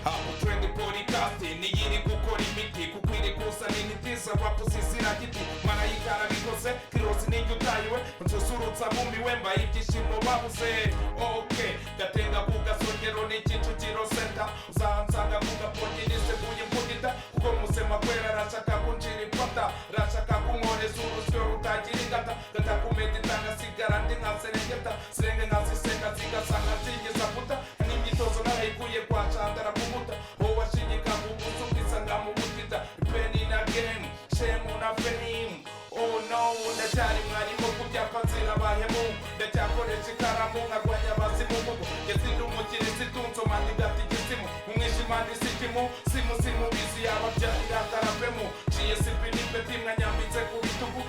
Uptrend podcast niyo iri gukora imiti, kuko iri kuzana intiti z'abapusi ziragiti. Marayika arabikoze, kirosi ninjye utayiwe, nsusurutsa bumiwe, mbaye ibyishimo babuze. Okay, Gatenga ku Gasongero ni Kicukiro Center, uzansanga ku Gapongi niseguye imbugita, kuko Musema Kwera arashaka kunshira ipata, arashaka kunkoreza urusyo rutagira ingata, gatakumedita ngasigara ndi nka Serengeta, sirenge nkazisenga zigasanga nsingiza puta, n'imyitozo narayikuye kwa Chandara kubuta, wowe washinyika mu buso ukisanga mu butita, pain na gain, shame na fame. Oh no, ndacyari mwarimu ku byapa nzira bahemu, ndacyakoresha ikaramu nkarwanya abazimu, kuko njye sindi umukirisitu, nsoma ndigata igisimu, umwijima ndi sikimu, simu simu bizi yababyarira karapemu, GSP ni peti mwanyambitse ku bitugu.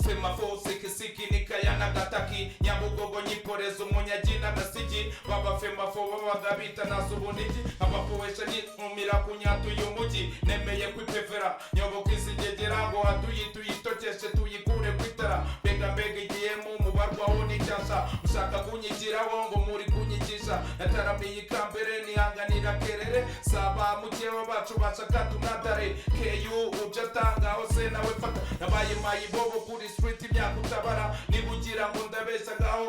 Fema fo siki siki nikayana gataki Nyabugogo nyiporeza umunyagi n'agasigi, baba fema fo babaga bita nasubuniki, abapowesha nyikumira kunyatuye umujyi, nemeye kwipefera nyoboka izigegera ngo hatuyi tuyitokeshe tuyikure kwitara, mbega mbega igihemu mubarwaho n'icyasha, ushaka kunyigiraho ngo muri kunyigisha, nataramiye ikambere nihanganira kerere, saba mukeba bacu bashaka tunatare keyu uje atanga hose nawe fata, nabaye mayibobo kuri street imyaka utabara, niba ugira ngo ndabeshya ngaho.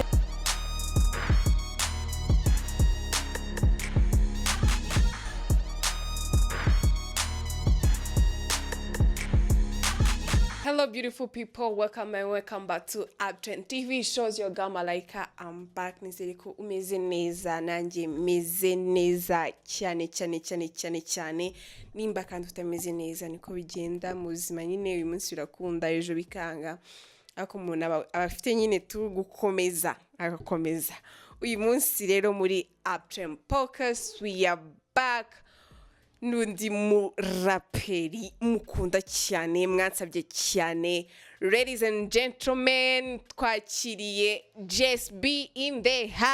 Hello, beautiful people. Welcome and welcome back to Uptrend TV shows. Your girl Malaika. I'm back. Nizere ko umeze neza, nanjye meze neza cyane cyane cyane cyane cyane. Nimba kandi utameze neza, niko bigenda mu buzima nyine, uyu munsi birakunda, ejo bikanga. Ariko umuntu aba afite nyine tu gukomeza, agakomeza. Uyu munsi rero muri Uptrend Podcast we are back n'undi muraperi mukunda cyane, mwansabye cyane. Ladies and gentlemen, twakiriye GSB in the house.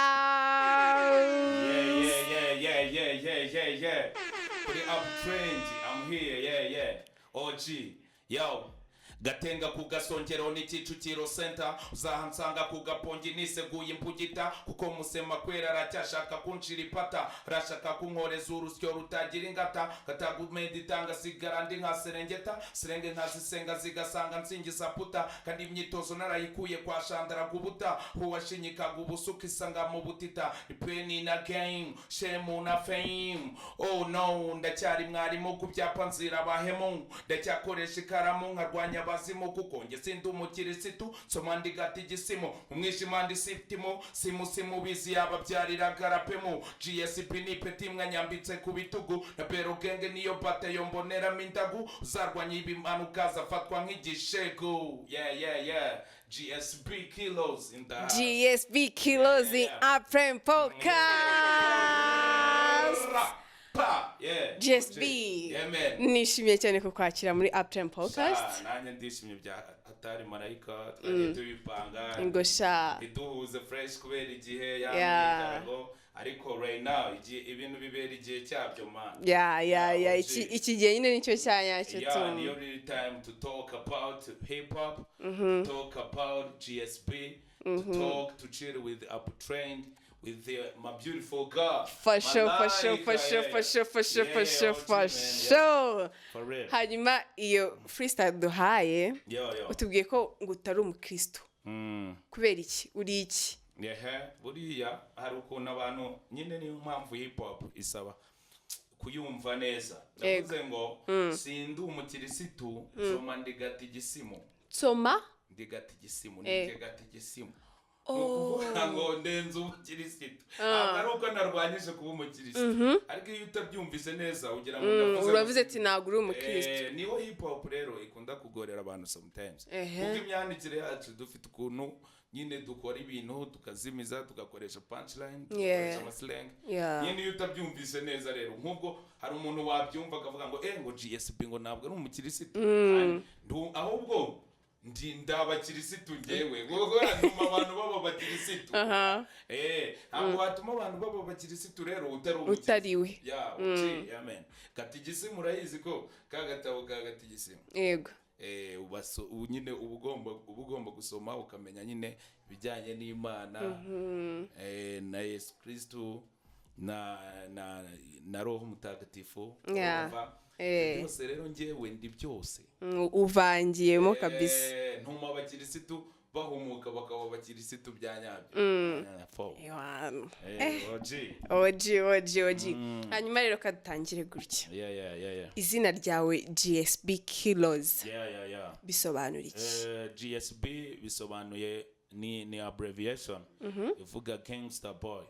Yeah. Kuri Uptrend, I'm here, yeah. OG, yo. Gatenga ku Gasongero ni Kicukiro Center, uzahansanga ku Gapongi niseguye imbugita, kuko Musema Kwera aracyashaka kunshira ipata, arashaka kunkoreza urusyo rutagira ingata, gatagumedita ngasigara ndi nka Serengeta, sirenge nkazisenga zigasanga nsingiza puta, kandi imyitozo narayikuye kwa Shandara kubuta, huwashinyikaga ubusa ukisanga mu butita, pain na gain, shame na fame. Oh no, ndacyari mwarimu ku byapa nzira bahemu, ndacyakoresha ikaramu nkarwanya abazimu, kuko njye sindi umukirisitu, nsoma ndigata igisimu, umwijima ndi siptimu, simu simu bizi yababyarira garapemu, GSP ni peti mwanyambitse ku bitugu, na pero genge niyo batayo mboneramo indagu, uzarwanya ibimanuka azafatwa nk'igishego. Yeah, GSB kilos in the house. GSB Kilos in Uptrend Podcast. Ra, pa, yeah. GSB. Yeah, man. Nishimiye cyane kukwakira muri Uptrend Podcast. Sha, nanjye ndishimye bya atari Marayika, twagiye tubipanga Ngo sha. iduhuze fresh kubera igihe yamikarago, ariko right now igihe ibintu bibera igihe cyabyo, man. Yeah. OG. Iki gihe nyine nicyo cyanyacyo Yeah, tu. niyo really time to talk about hip hop, to talk about GSB, to talk, to chill with Uptrend, with my beautiful girl. For sure, for sure, for Malaika, sure, yeah. for sure, for sure, for Yeah, sure, OG, for man, yeah. sure. For real. Hanyuma iyo freestyle duhaye, Yo, yo. utubwiye ko ngo utari umukristo. Kubera iki? Uri iki? Ehe, buriya hari ukuntu abantu nyine, niyo mpamvu hip hop isaba kuyumva neza. Ndavuze ngo sindi umukirisitu, nsoma ndigata igisimu. Soma? Ndigata igisimu, Eh. ndigata igisimu. Ni ukuvuga ngo ndenze umukirisitu. Ntabwo ari uko narwanyije kuba umukirisitu, ariko iyo utabyumvise neza ugira ngo ndavuze. Uravuze ati ntabwo uri umukristo. Niho hip hop rero ikunda kugorera abantu sometimes, kuko imyandikire yacu dufite ukuntu nyine dukora ibintu tukazimiza, tugakoresha punchline, tugakoresha amaslang. Nyine iyo utabyumvise neza rero, nk'ubwo hari umuntu wabyumva akavuga ngo ngo GSB ngo ntabwo ari umukirisitu. Kandi ahubwo ndi ndabakirisitu njyewe, kuko ntuma abantu baba abakirisitu. Ntabwo watuma abantu baba abakirisitu rero utari umukirisitu. Utari we. Ya, uci, amen. Katigisimu urayizi ko ka gatabo ka katigisimu. Yego. Nyine uba ugomba gusoma ukamenya nyine ibijyanye n'Imana, na Yesu Kristu. na Roho Mutagatifu. Urumva? Byose rero njyewe ndi byose. Uvangiyemo kabisa. Ntuma abakirisitu bahumuka, bakaba abakirisitu bya nyabyo. Fo. Ewana. OG. OG, OG, OG. Hanyuma rero kadutangire gutya. Izina ryawe GSB Kilos bisobanura iki? GSB bisobanuye ni abbreviation ivuga gangster boy.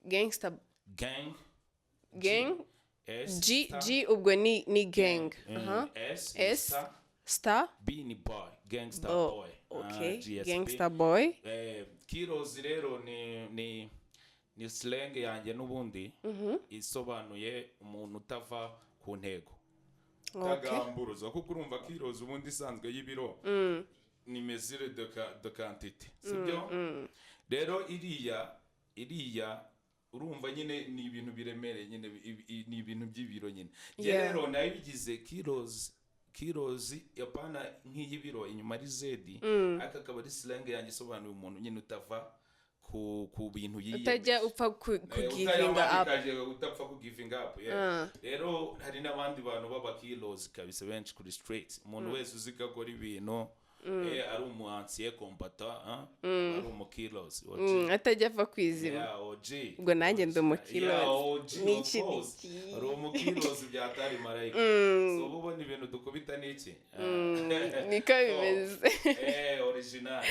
Gangster Gang. Gang. S G. Star, G ubwo ni gang. S ni S. star, Star. B ni boy, gangster Oh, boy. okay. GSB. Gangster boy. Kilos rero ni slang yanjye n'ubundi isobanuye umuntu utava ku ntego, utagamburuza, kuko urumva kilos ubundi isanzwe y'ibiro ni mesure de quantité, sibyo? Rero iriya urumva nyine ni ibintu biremereye nyine, ni ibintu by'ibiro nyine. Njye rero nayo bigize kilos, kilos yapana nk'iy'ibiro inyuma ari zedi, ariko akaba ari slang yanjye isobanuye umuntu nyine utava ku bintu yiyemeje. Utajya upfa ku giving up. Utayamanikaje, utapfa ku giving up, yeah. Rero hari n'abandi bantu b'abakilos kabisa benshi kuri street. Umuntu wese uzi ko akora ibintu, ari umu ancien combattant, ari umukilos, OG. Atajya apfa kwizima. Yeah, OG. Ubwo nanjye ndi umukilos. Yeah, OG, Niki of course. niki. Uri umukilos byatari marayika. So uba ubona ibintu dukubita n'iki. Niko bimeze. Original.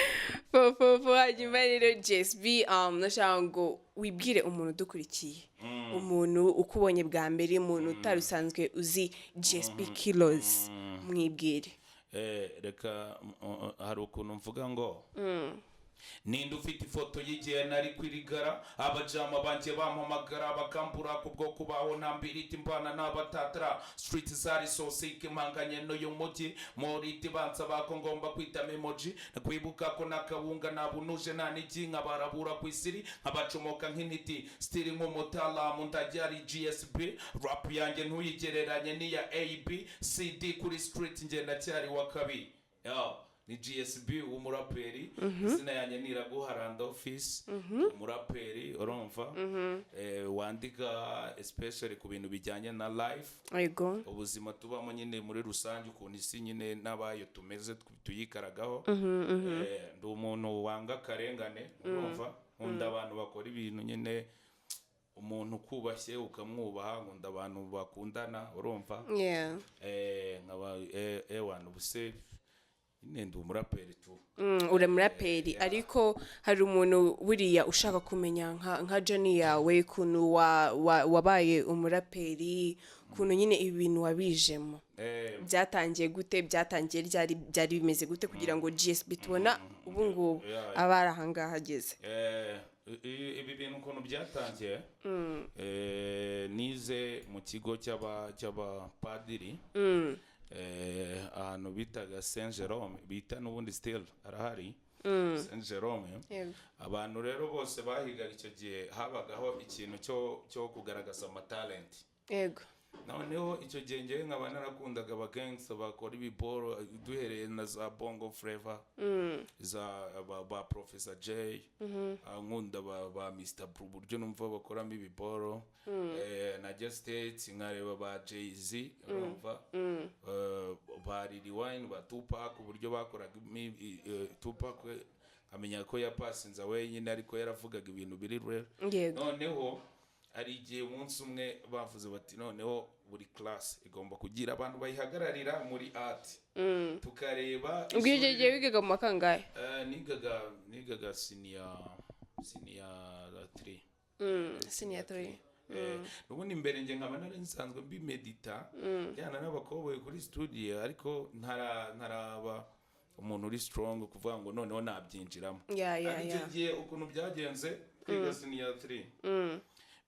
Fo fo fo. Hanyuma rero GSB, nashaka ngo wibwire umuntu udukurikiye, umuntu ukubonye bwa mbere, umuntu utari usanzwe uzi GSB Kilos, mwibwire. Reka hari ukuntu mvuga ngo ninde ufite ifoto y'igihe nari kwirigara, abajama banjye bampamagara bakambura kubwo kubaho nta mbiriti mbana n'abatatara street zari sosike impanganye n'uyu mujyi moriti bansaba ko ngomba kwita memoji, kwibuka ko nakawunga nabunuje nta n'igi, nkabarabura ku isiri nkabacomoka nk'intiti stili nk'umutalamu ndacyari GSB. Rap yanjye ntuyigereranye n'iya A B C D, kuri street njye ndacyari wa kabiri. Yo, ni GSB w'umuraperi. Izina yanjye ni Iraguha Randolphis, umuraperi, urumva, wandika especially ku bintu bijyanye na life, ubuzima tubamo nyine muri rusange, ukuntu isi nyine n'abayo tumeze tuyikaragaho. Ndi umuntu wanga akarengane, urumva, nkunda abantu bakora ibintu nyine, umuntu ukubashye ukamwubaha, nkunda abantu bakundana, urumva. Nkaba ewana ubuse nyine ndi umuraperi tu. Uri umuraperi, ariko hari umuntu buriya ushaka kumenya nka journey yawe, ukuntu wabaye umuraperi, ukuntu nyine ibi bintu wabijemo. Byatangiye gute? Byatangiye ryari? Byari bimeze gute kugira ngo GSB tubona ubu ngubu aba ari ahangaha ageze? Ibi bintu ukuntu byatangiye, nize mu kigo cy'abapadiri, ahantu bitaga Saint Jerome, bita n'ubundi still arahari Saint Jerome. Abantu rero bose bahigaga icyo gihe habagaho ikintu cyo kugaragaza amatalenti. Noneho icyo gihe ngewe nkaba narakundaga abagangsta bakora ibiboro, duhereye na za Bongo Flava, za ba Professor J, nkunda ba Mr Blue, uburyo numva bakoramo ibiboro, najya States nkareba ba Jay Z, urumva, ba Lil Wayne, ba Tupac, uburyo bakoraga Tupac nkamenya ko yapasinze wenyine ariko yaravugaga ibintu biri real. Noneho hari igihe umunsi umwe bavuze bati noneho buri class igomba kugira abantu bayihagararira muri art, tukareba Ubwo icyo ishuri- gihe wigaga mu makangahe? Nigaga senior 3. Senior 3. Ubundi mbere njye nkaba nari nsanzwe mbimedita njyana n'abakoboyi kuri studio, ariko ntaraba umuntu uri strong kuvuga ngo noneho nabyinjiramo. Ariko icyo gihe ukuntu byagenze, twiga senior 3,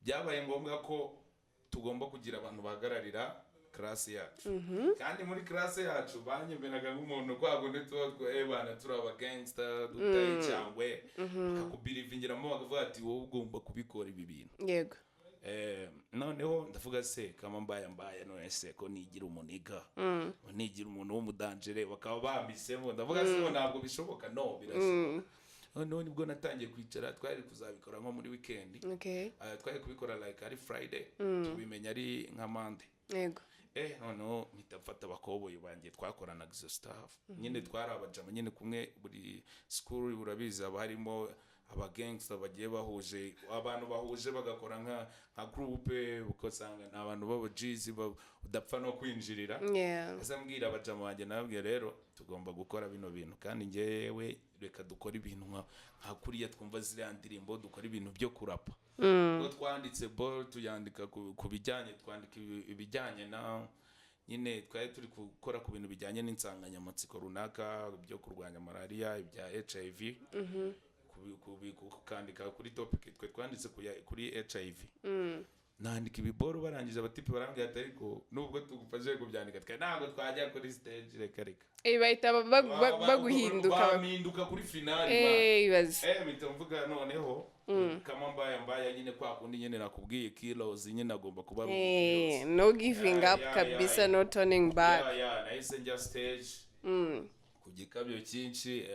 byabaye ngombwa ko tugomba kugira abantu bahagararira class yacu, kandi muri class yacu banyemeraga nk'umuntu kwa kundi tuba bana turi aba gangster dutaye cyangwe, bakakubirivingiramo bakavuga ati wowe ugomba kubikora ibi bintu. Noneho ndavuga se kama mbaye mbaye none se ko nigira umuniga, nigira umuntu w'umudanjere, bakaba bambisemo, ndavuga se ngo ntabwo bishoboka? No, birashoboka. Noneho nibwo natangiye kwicara, twari kuzabikora nko muri weekend. Twari kubikora like ari Friday, tubimenya ari nka Monday. Noneho mpita mfata abakoboyi banjye twakoranaga izo stuff nyine, twari abajama nyine kumwe. Buri school urabizi haba harimo abagangster bagiye bahuje, abantu bahuje bagakora nka groupe, ugasanga ni abantu b'abajizi udapfa no kwinjirira. Ese mbwira abajama banjye, nababwiye rero tugomba gukora bino bintu, kandi njyewe reka dukore ibintu nka kuriya twumva ziriya ndirimbo, dukora ibintu byo kurapa. Ubwo twanditse ball, tuyandika ku bijyanye, twandika ibijyanye na nyine twari turi gukora ku bintu bijyanye n'insanganyamatsiko runaka byo kurwanya malariya, ibya HIV, kukandika kuri topic twe twanditse kuri HIV. Nandika ibiboro, barangije abatipe barambwira ati: "Ariko nubwo tugufashije kubyandika, twe ntabwo twajya kuri stage, reka reka." Bahita baguhinduka. Bampinduka kuri finali. Ibaze. Mpita mvuga noneho kama mbaya mbaya nyine, kwa kundi nyine nakubwiye kilos nyine agomba kuba ari kilos. No giving up kabisa, no turning back. Yeah, nahise njya stage ku gikabyo cyinshi,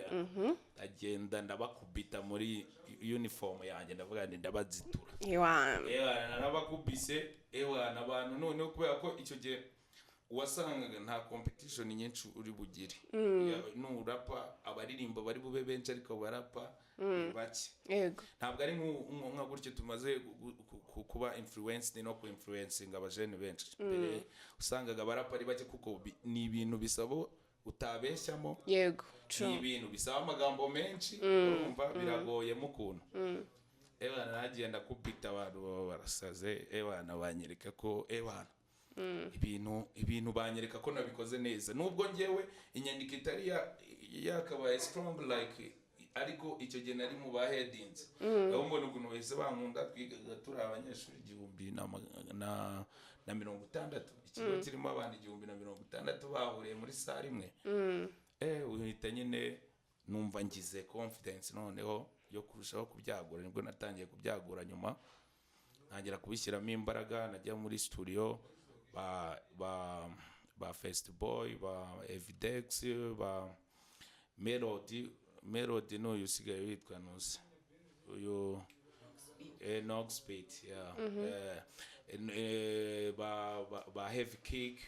ndagenda ndabakubita muri uniform yanjye, ndavuga nti ndabazitura. Ewana. Ewana, narabakubise ewana abantu. Noneho kubera ko icyo gihe wasangaga nta competition nyinshi uri bugire. Nurapa abaririmba bari bube benshi, ariko barapa ni bake. Ntabwo ari nka gutyo tumaze kuba influenced no ku influencing abajene benshi. Mbere usangaga abarapa ari bake, kuko ni ibintu bisaba utabeshyamo, ni ibintu bisaba amagambo menshi, urumva biragoyemo ukuntu. Ewana, nagiye ndakubita, abantu baba barasaze. Ewana, banyereka ko ewana ibintu banyereka ko nabikoze neza, nubwo ngewe inyandiko itari yakabaye strong like, ariko icyo gihe nari mu ba headings aho mbona ukuntu bahise bankunda. Twigaga turi abanyeshuri igihumbi na 60, ikigo kirimo abantu 1060 bahuriye muri salle imwe. Uhita nyine numva ngize confidence noneho yo kurushaho kubyagura. Nibwo natangiye kubyagura nyuma, ntangira kubishyiramo imbaraga, najya muri studio ba Fest Boy, ba Evidex, ba Melody. Melody n'uyu usigaye witwa Nuzi uyu, Nox Beat, yeah. Ba Heavy Kick,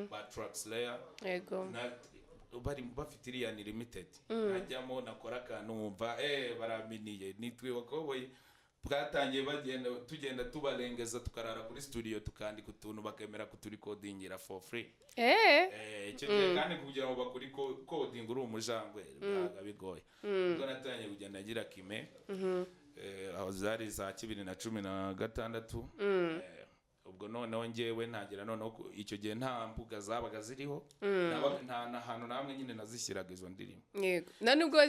ba Track Slayer. Bari bafite iriya ni limited, najyamo nakora akantu nkumva baraminiye. Nitwe bakoboye bwatangiye bagenda, tugenda tubarengeza, tukarara kuri studio tukandika utuntu, bakemera kuturikodingira for free. Icyo gihe kandi kugira ngo bakuri coding uri umujangwe byabaga bigoye. Ubwo natangiye kugenda ngira kime, aho zari za 2016. Ubwo noneho njyewe ntangira noneho icyo gihe nta mbuga zabaga ziriho. Nta na hantu namwe nyine nazishyiraga izo ndirimbo. Yego, nta nubwo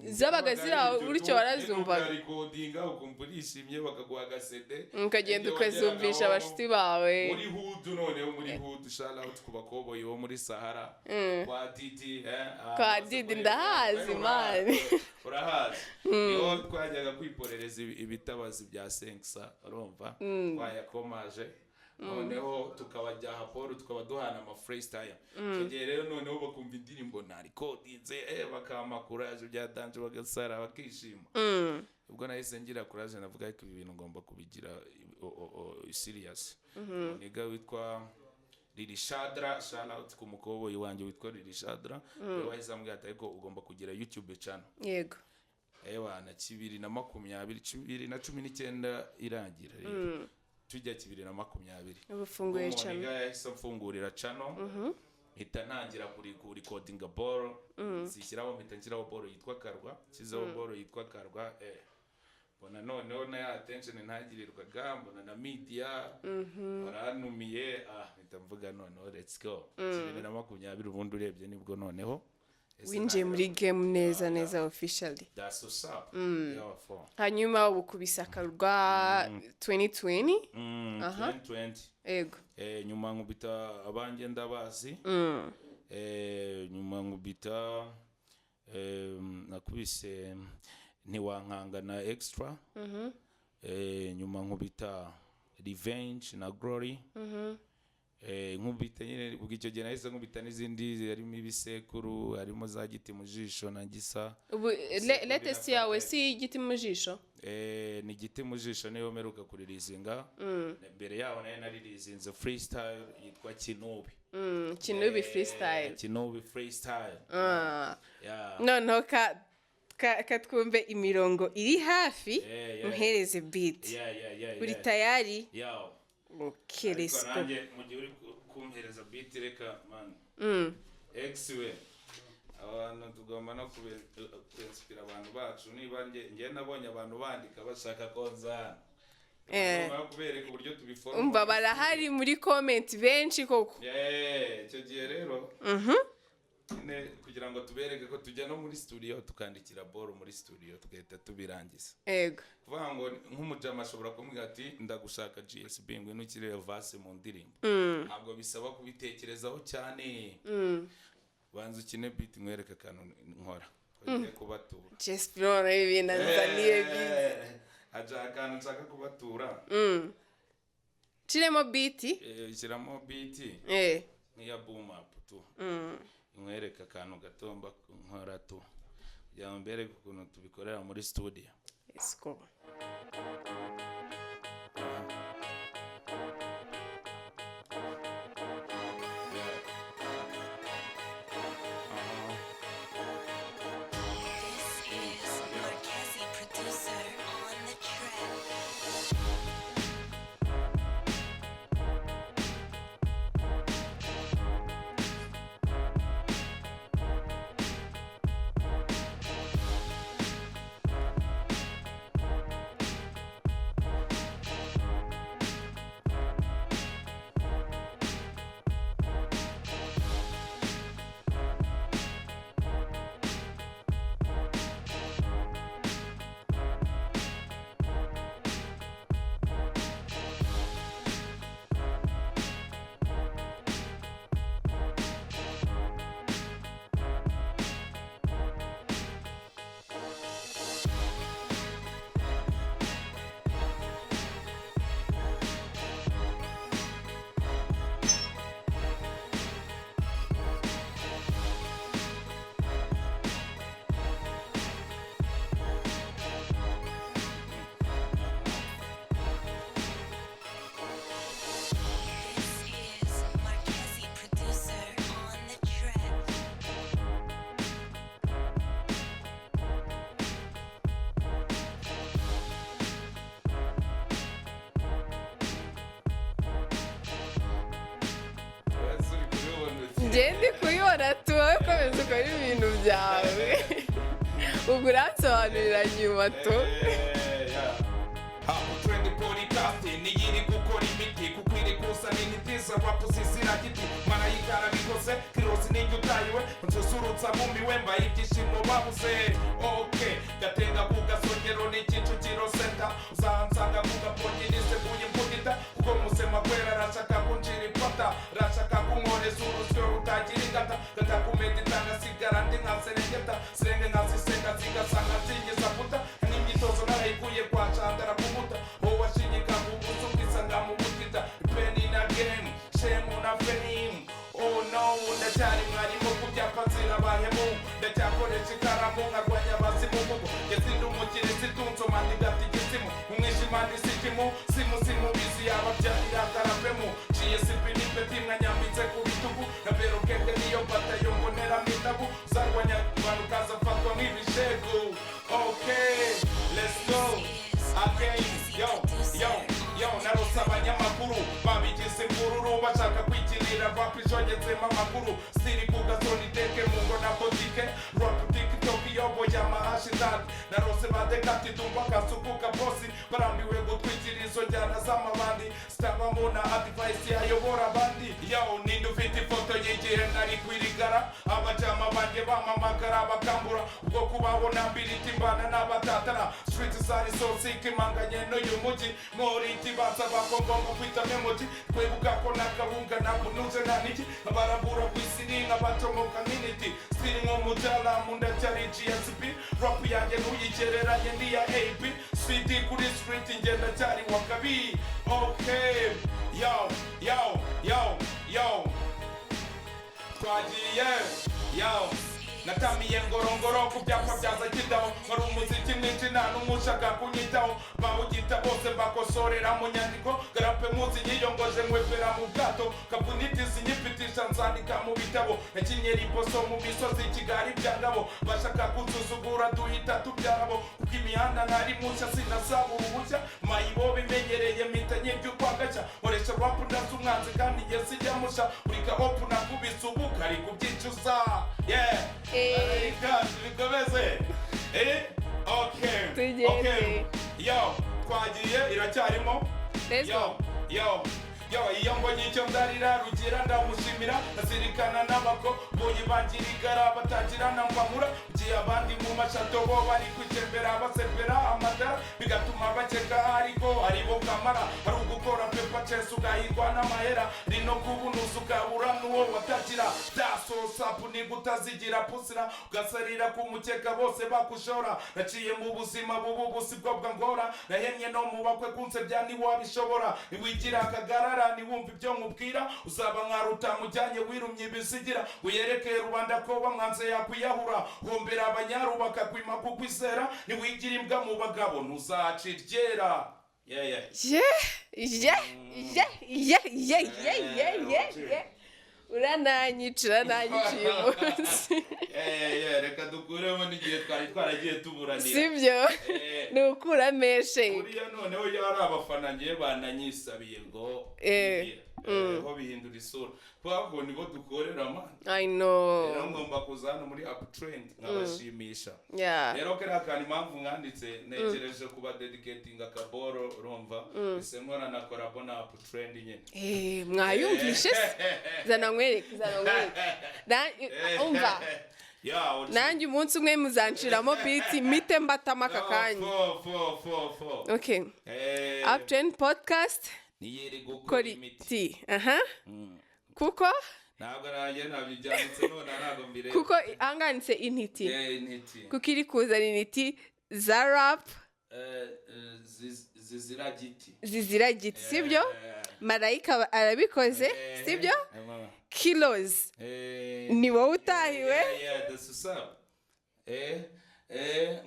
zabaga ziri aho gutyo, warazumvaga. Ukarikodinga ukumva urishimye, bakaguha agasede. Ukagenda Igihe ukazumvisha wageragaho abashuti bawe. Muri hood, noneho muri hood, shout out ku bakoboyi bo muri Sahara, kwa Didi, ahantu Kwa hose Didi kuri- ndahazi, man. Urahazi, niho twajyaga kwiporereza ibitabazi bya senkisa, urumva twayakomaje, noneho tukabajyaha paul, tukaba duhana ama freestyle. Icyo gihe rero noneho bakumva indirimbo narikodinze, bakampa courage bya danger, bagasara bakishima. Ubwo nahise ngira courage, navuga ko ibi bintu ngomba kubigira serious. Niga witwa Lili Shadra, shout out ku mukoboyi wanjye witwa Lili Shadra, we wahise ambwira ati: "Ariko ugomba kugira YouTube channel." Ewa na 2020, 2019 irangira rero tujya 2020. Ubu ufunguye Uwo channel. muniga yahise amfungurira channel, mpita ntangira kuri kurikodinga ball, zishyiraho, mpita nshyiraho ball yitwa Karwa. Nshyizeho ball yitwa Karwa, mbona noneho na ya attention ntagirirwaga, mbona na media barantumiye, mpita mvuga noneho let's go. 2020 ubundi urebye nibwo noneho ese Winjiye muri game neza neza, officially. That's what's up. Yeah, for Hanyuma ubu kubisa Akarwa 2020. 2020. Nyuma nkubita Abanjye Ndabazi. Nyuma nkubita, nakubise Ntiwankanga na Extra. Nyuma nkubita Revenge na Glory. Nkubita nyine ubwo icyo gihe nahise nkubita n'izindi, harimo ibisekuru, harimo za giti mu jisho na gisa. Ubu latest yawe si igiti mu jisho? Ni igiti mu jisho niyo mperuka kuririzinga. Mbere yaho nayo naririzinze freestyle yitwa Kinubi. Kinubi freestyle. Kinubi freestyle. Ah. Yeah. Noneho ka twumve imirongo iri hafi. Muhereze beat. Yeah. Uri tayari? Yeah. Okay, let's Ariko go. nanjye mu gihe uri kumpereza beat, reka man, ex we, abantu tugomba no kwinspira abantu bacu. Niba njye nabonye abantu bandika bashaka ko nzana, tugomba kubereka uburyo tubiforoma. Umva, barahari muri comment benshi koko. Yeah, icyo gihe rero nyine kugira ngo tubereke ko tujya no muri studio, tukandikira boro muri studio, tugahita tubirangiza. Kuvuga ngo nk'umujama ashobora kumbwira ati: "Ndagushaka GSB, ngwino ukirebe verse mu ndirimbo." Ntabwo bisaba kubitekerezaho cyane. Banza ukine beat, nkwereke akantu nkora ugiye kubatura. GSB noneho ibintu azaniye beat. Aja akantu nshaka kubatura. Nshiremo beat. Shyiramo beat nk'iya boom up tu, nkwereke akantu gato mba nkora tu, kugira ngo mbereke ukuntu tubikorera muri studio. Let's go. This is Marquezi producer on the track. This is Marquezi producer on the track. Ese uri kubibona uti? Njye ndi kubibona tu, wowe komeza ukore ibintu byawe, ubwo uransobanurira nyuma tu. Trend podcast niyo iri gukora imiti, kuko iri kuzana intiti z'abapusi ziragiti. Marayika arabikoze, kirosi ninjye utayiwe, nsusurutsa bumiwe, mbaye ibyishimo babuze. Ok, Gatenga ku Gasongero ni Kicukiro Center, uzansanga ku Gapongi niseguye imbugita, kuko musema kwera arashaka kunjira ipata, arashaka kunkoreza urusyo rutagira ingata, gatakumedita ngasigara ndi nka Serengeta, serenge nkaziseka zigasanga nzingiza puta, n'imyitozo narayikuye kwa Chandara kubuta wowe washinyika ubusa ukisanga mu butita peni na game shemu na fame. Oh no, ndacyari mwarimu ku byapa nzira bahemu, ndacyakoresha ikaramu nkarwanya abazimu, kuko ngeze ndi umukirisitu, nsoma ndigata igisimu umwijima ndisikimu simu simubizi yababyarira karapemu. GSP ni peti mwanyambitse ku bitugu na berukende niyo batayo mbonera mitabu, uzarwanya abantu ukazafatwa nk'ibishegu. Okay, let's go again. Yo yo yo, narose abanyamakuru babigize imvururu, bashaka kwikirira rap ijogetsemo amakuru, siri ku gasoni teke mu ngo na botike, rap TikTok iyoboye amahashitani. Narose badekati dumba kasuku kabosi, barambiwe gutwikira izo njyana z'amabandi, sitabamo na advice yayobora abandi. Yo, ninde ufite ifoto y'igihe nari kwirigara, abajama banjye bamamagara bakambura ubwo kubabona mbiriti mbana n'abatatana, street zari so sick imanganye n'uyu mujyi moriti, bansaba ko ngomba kwita memoji, twibuka ko nakabunga nabunuze nta niki, abarabura ku isi ni nk'abacomoka nk'initi, siri nk'umujalamu, ndacyari GSP, rap yanjye ntuyigereranye n'iya AB CD, kuri street njye ndacyari wa kabiri. Okay, yo yo yo. Twagiye, yo. Natamiye ngorongoro ku byapa byaza kidaho, nkora umuziki mwinshi, nta n'umwe ushaka kunyitaho. Bawugita bose mbakosorera mu nyandiko. Garape muzi nyiyongoje, nkwepera mu bwato. Kavunitizi nyipitisha, nzandika mu bitabo. Nakinye riposo mu misozi Kigali byangabo. Bashaka kunsuzugura, duhita tubyarabo, kuko imihanda ntari mushya, sinasaba uruhushya. Mayibo bimenyereye, mpita nyirya ukwagashya. Nkoresha rap ndaza umwanzi, kandi njye sijya musha. Buri kaopu nakubise ubu kari kubyicuza, yeah. Reka bikomeze, okay. Tugende. Okay, yo, twagiye, iracyarimo. Let's Yo. go. Yo yo, iyo mbonye icyo ndarira, Rugira ndamushimira. Azirikana n'abako boyi bangira igara, batagira na mbamura. Ugiye abandi mu mashato, bo bari kwitembera, basepera amatara, bigatuma bakeka ariko aribo kamara. Hari ugukora paper chase ugahirwa n'amahera, rino kubunuza ukabura n'uwo watagira. Daso sapu ni gutazigira pusira, ugasarira ku mukeka bose bakushora. Naciye mu buzima bubu busi bwo bwangora, nahemye no mu bakwe kunsebya ntiwabishobora. Niwigira akagarara, niwumva ibyo nkubwira, uzaba nka Rutamujyanye wirumye ibisigira. Uyereke rubanda ko bamwanze yakwiyahura, hombera abanyarubaka kwima kukwizera. Niwigira imbwa mu bagabo, ntuzaca iryera, yeah. Yeah, urananyica, urananyica uyu munsi. Yeah, reka dukuremo n'igihe twari twaragiye tuburanira. Sibyo? Eh. Ni ukuramo eshe. Buriya noneho iyo hari abafana ngiye bananyisabiye ngo mbwira. Ho bihindura isura, kubera ko nibo dukorera, man. I know. Rero ngomba kuza hano muri Uptrend nkabashimisha. Rero kariya kantu, impamvu mwanditse, ntekereje kuba dedicating akaboro, urumva ese nkora na collabo na Uptrend nyine. Mwayumvishe se? Zana nkwereke, zana nkwereke. Umva. Ya. Nanjye umunsi umwe muzanshiramo beat, mite mbatamo aka kanya. Fo fo fo fo. Okay. Uptrend Podcast. Niyeri gukora Kora imiti. iti aha kuko Ntabwo nanjye ntabyo byanditse none, ntabwo mbireba. Kuko ahanganitse intiti. Intiti. Kuko iri kuzana intiti za rap. Zizira giti. Zizira giti, sibyo? Marayika arabikoze, sibyo? Kilos, ni wowe utahiwe. Yeah, that's what's up.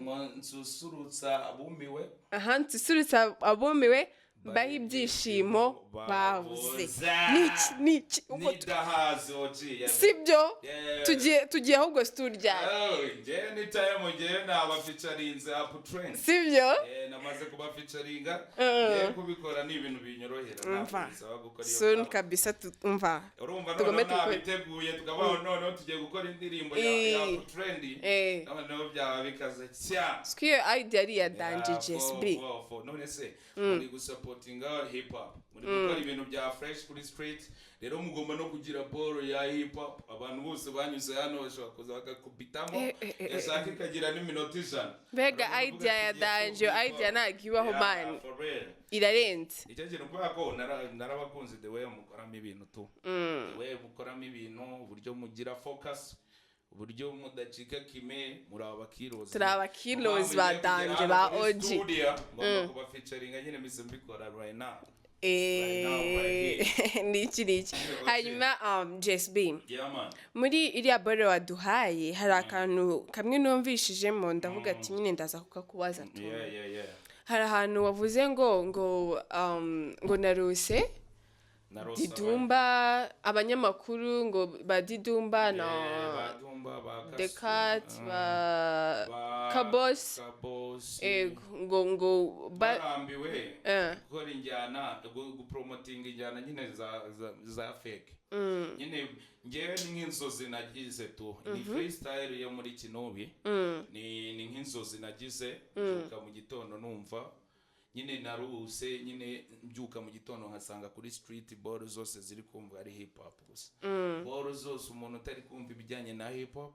Ngo nsusurutsa abumiwe. Aha, nsusurutsa abumiwe, mbaho ibyishimo babuze. Niki niki ubwo Nidahazi oji. Sibyo? Yeah. Tugiye ahubwo situryari. Oh, njyewe nitaye mu gihe naba featurinze Uptrend. Sibyo? Namaze kuba featuringa. Ngiye kubikora, ni ibintu binyorohera. Ntabwo Umva. bisaba gukora iyo Soon bwaba. kabisa, umva. Urumva Tugombe noneho dukore. nabiteguye, tukabaho noneho tugiye gukora indirimbo ya Uptrend. Noneho byaba bikaze cyane. Siko iyo idea ari iya danger. Yeah, JSB. None se muri gusupportinga hip hop, muri gukora ibintu bya fresh kuri street, rero mugomba no kugira ball ya hip hop. Abantu bose banyuze hano bashobora kuza bakakubitamo, yashaka ikagira n'iminota 100. Mbega Hari umuntu idea uvuga ya ati, "Tugiye danger, hip hop." idea ntabwo ibaho. Yeah, Man, for real. irarenze. Icyo kintu, kubera ko narabakunze the way mukoramo ibintu tu, the way mukoramo ibintu, uburyo mugira focus, uburyo mudacika kime, muri abakirozi. Turi abakirozi ba danger, ba OG. Ngomba kuba featuringa nyine, mise mbikora right now. Niki niki. Hanyuma JSB, Yeah, man. muri iriya bore waduhaye hari akantu kamwe numvishijemo, ndavuga ati nyine ndaza kukakubaza tu. Hari ahantu wavuze ngo naruse Narose. Didumba, abanyamakuru ngo ba Didumba na Ba Dumba, ba Kasu, The Cat, ba ba Kabos. Kabos. Ego, ngo ba Barambiwe gukora injyana, gupromotinga injyana nyine za fake nyine. Ngewe ni nk'inzozi nagize tu, ni freestyle yo muri Kinubi, ni nk'inzozi nagize mbyuka mu gitondo, numva nyine naruhuse nyine, mbyuka mu gitondo nkasanga kuri street ball zose ziri kumva ari hip hop gusa. Ball zose, umuntu utari kumva ibijyanye na hip hop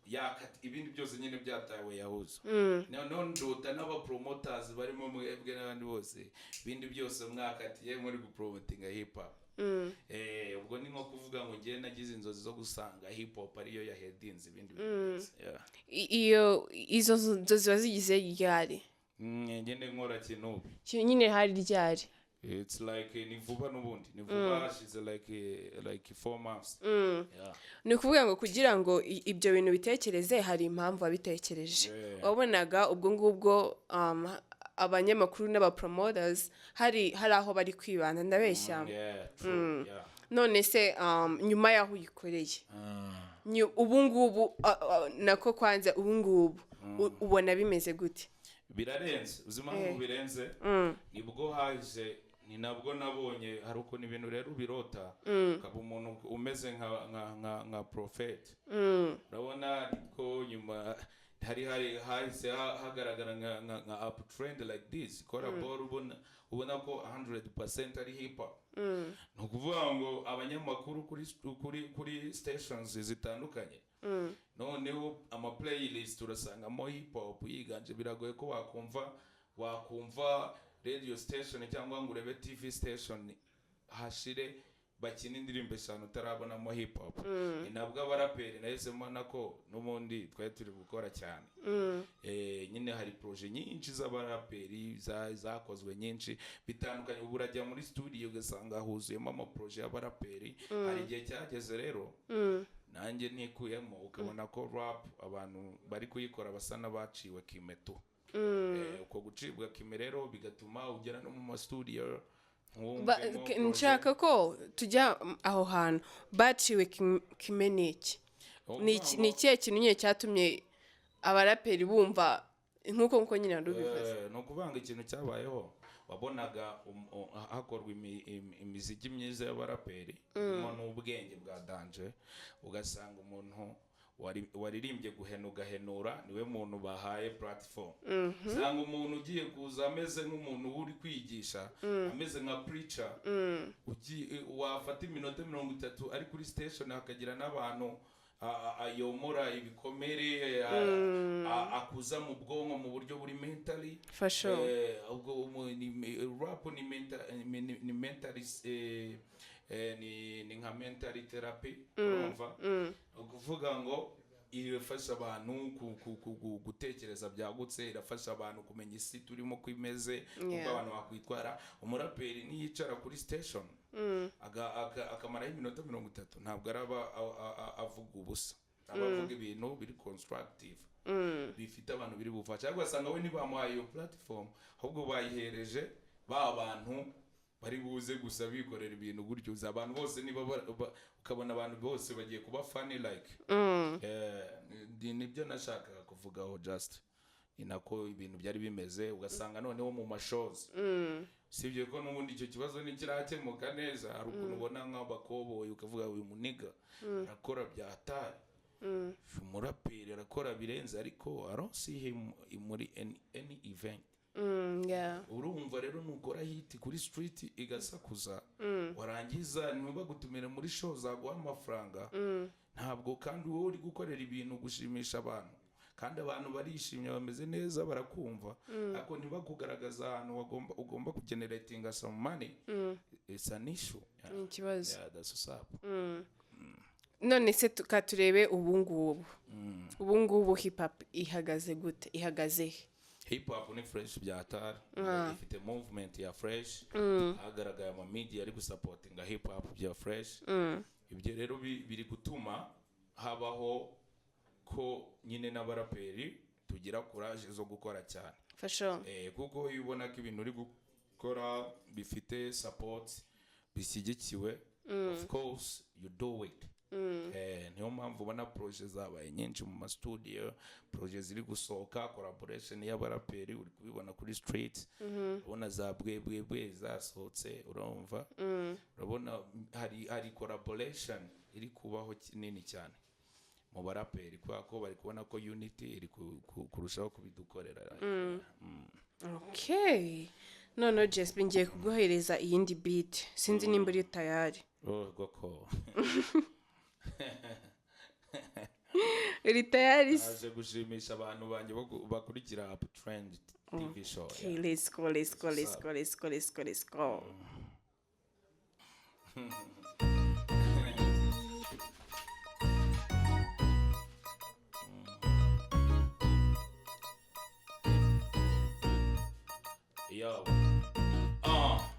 yakata, ibindi byose nyine byatawe yahuza. Noneho ndota n'abapromoters barimo mwebwe n'abandi bose, ibindi byose mwakatiye muri gupromotinga hip hop. Ubwo ni nko kuvuga ngo ngewe nagize inzozi zo gusanga hip hop ariyo yahedinze ibindi bintu byose. Yeah. Iyo izo nzozi ziba zigize ryari? Ngende nkora Kinubi. Nyine hari ryari? It's like ni vuba, n'ubundi ni vuba, hashize like 4 months, yeah. Ni ukuvuga ngo kugira ngo ibyo bintu bitekereze, hari impamvu wabitekereje. Wabonaga ubwo ngubwo abanyamakuru n'abapromoters hari aho bari kwibanda, ndabeshya? Yeah, true, yeah. None se nyuma y'aho uyikoreye, ubu ngubu nako kwanza ubu ngubu ubona bimeze gute? Birarenze. Uzi impamvu birenze? Nibwo haje, ni nabwo nabonye hari ukuntu ibintu rero ubirota ukaba umuntu umeze nka prophet. Urabona ko nyuma hari hahise hagaragara nka up trend like this ikora ball, ubona ko 100% ari hip hop. Ni ukuvuga ngo abanyamakuru kuri stations zitandukanye, noneho ama playlist urasangamo hip hop yiganje. Biragoye ko wakumva radio station cyangwa ngo urebe TV station hashire bakina indirimbo eshanu utarabonamo hip hop. Ni nabwo abaraperi nahise mbona ko n'ubundi twari turi gukora cyane. Nyine hari projet nyinshi z'abaraperi zakozwe nyinshi bitandukanye. Ubu urajya muri studio ugasanga huzuyemo amaprojet y'abaraperi. Hari igihe cyageze rero nanjye ntikuyemo, ukabona ko rap abantu bari kuyikora basa n'abaciwe kimeto. Uko gucibwa kime rero bigatuma ugera no mu mastudio ntiwumvemo projet. Nshaka ko tujya aho hantu baciwe kime, ni iki? Ni ikihe kintu nyine cyatumye abaraperi bumva nk'uko nyine wari ubivuze? Ni ukuvuga ngo ikintu cyabayeho, wabonaga hakorwa imiziki myiza y'abaraperi irimo n'ubwenge bwa danger, ugasanga umuntu waririmbye guhena ugahenura niwe muntu bahaye platform. Usanga umuntu ugiye kuza ameze nk'umuntu uri kwigisha, ameze nka preacher, ugiye wafata iminota 30 ari kuri station, hakagira n'abantu ayomora ibikomere, akuza mu bwonko mu buryo buri mentally. For sure. Ubwo rap ni mental, ni mentally, ni nka mentally therapy. Urumva, ni ukuvuga ngo irafasha abantu gutekereza byagutse, irafasha abantu kumenya isi turimo ko imeze, uko abantu bakwitwara. Umuraperi niyicara kuri station akamaraho iminota 30, ntabwo araba avuga ubusa, aba avuga ibintu biri constructive, bifite abantu biri bufasha. Ariko ugasanga we ntibamuhaye iyo platform, ahubwo bayihereje ba bantu bari buze gusa bikorera ibintu gutyo. Uzi abantu bose niba ukabona abantu bose bagiye kuba funny like. Nibyo nashakaga kuvugaho, just ni nako ibintu byari bimeze. Ugasanga noneho mu mashows, sibye ko n'ubundi icyo kibazo ntikirakemuka neza, hari ukuntu ubona nk'abakoboyi ukavuga: "Uyu muniga arakora bya hatari, umuraperi arakora birenze, ariko I don't see him muri any event." Urumva rero, nukora hit kuri street igasakuza, warangiza ntibagutumire muri show zaguha amafaranga, ntabwo kandi wowe uri gukorera ibintu gushimisha abantu, kandi abantu barishimye, bameze neza, barakumva, ariko ntibakugaragaza ahantu ugomba kugeneratinga some money, it's an issue. Yeah. Ni ikibazo. Yeah, that's what's up. None se turebe ubu ngubu, ubu ngubu hip hop ihagaze gute, ihagaze he? Hip hop ni fresh bya hatari, ifite movement ya fresh. Hagaragaye ama media ari gusupportinga hip hop bya fresh. Ibyo rero biri gutuma habaho ko nyine n'abaraperi tugira courage zo gukora cyane. For sure. Kuko iyo ubona ko ibintu uri gukora bifite support, bishyigikiwe, of course you do it. Niyo mpamvu ubona projet zabaye nyinshi mu mastudio, projet ziri gusohoka, collaboration y'abaraperi uri kubibona kuri street, ubona za bwebwebwe zasohotse. Urumva, urabona hari collaboration iri kubaho nini cyane mu baraperi, kubera ko bari kubona ko unity iri kurushaho kubidukorera. Okay, noneho JSP, ngiye kuguhereza iyindi beat, sinzi nimba uri tayari. Oh, goko. Uri tayari se? Aje gushimisha abantu banjye bakurikira Up Trend TV show. Okay, let's go, let's go, let's go, let's go, let's go, let's go. Yo.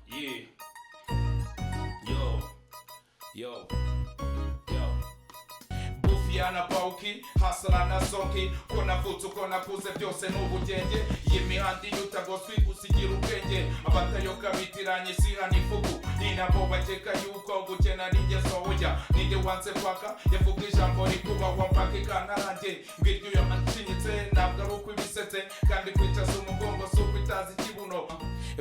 Yeah. Yo, yo. Bufiana bawuki hasara na sonki, ko navutse uko nakuze byose ni ubugenge. Iyi mihanda iyo utagoswe usigira ubwenge. Abatayoka bitiranye isiha n'ifuku, ni nabo bakeka yuko gukena ari ingeso. Burya ninde wanze kwaka yavuga ijambo rikubahwa mpaka ikantarange? Mbwirwa iyo anshinyitse, ntabwo ari uko ibisetse, kandi kwicaza umugongo si uko itazi ikibuno.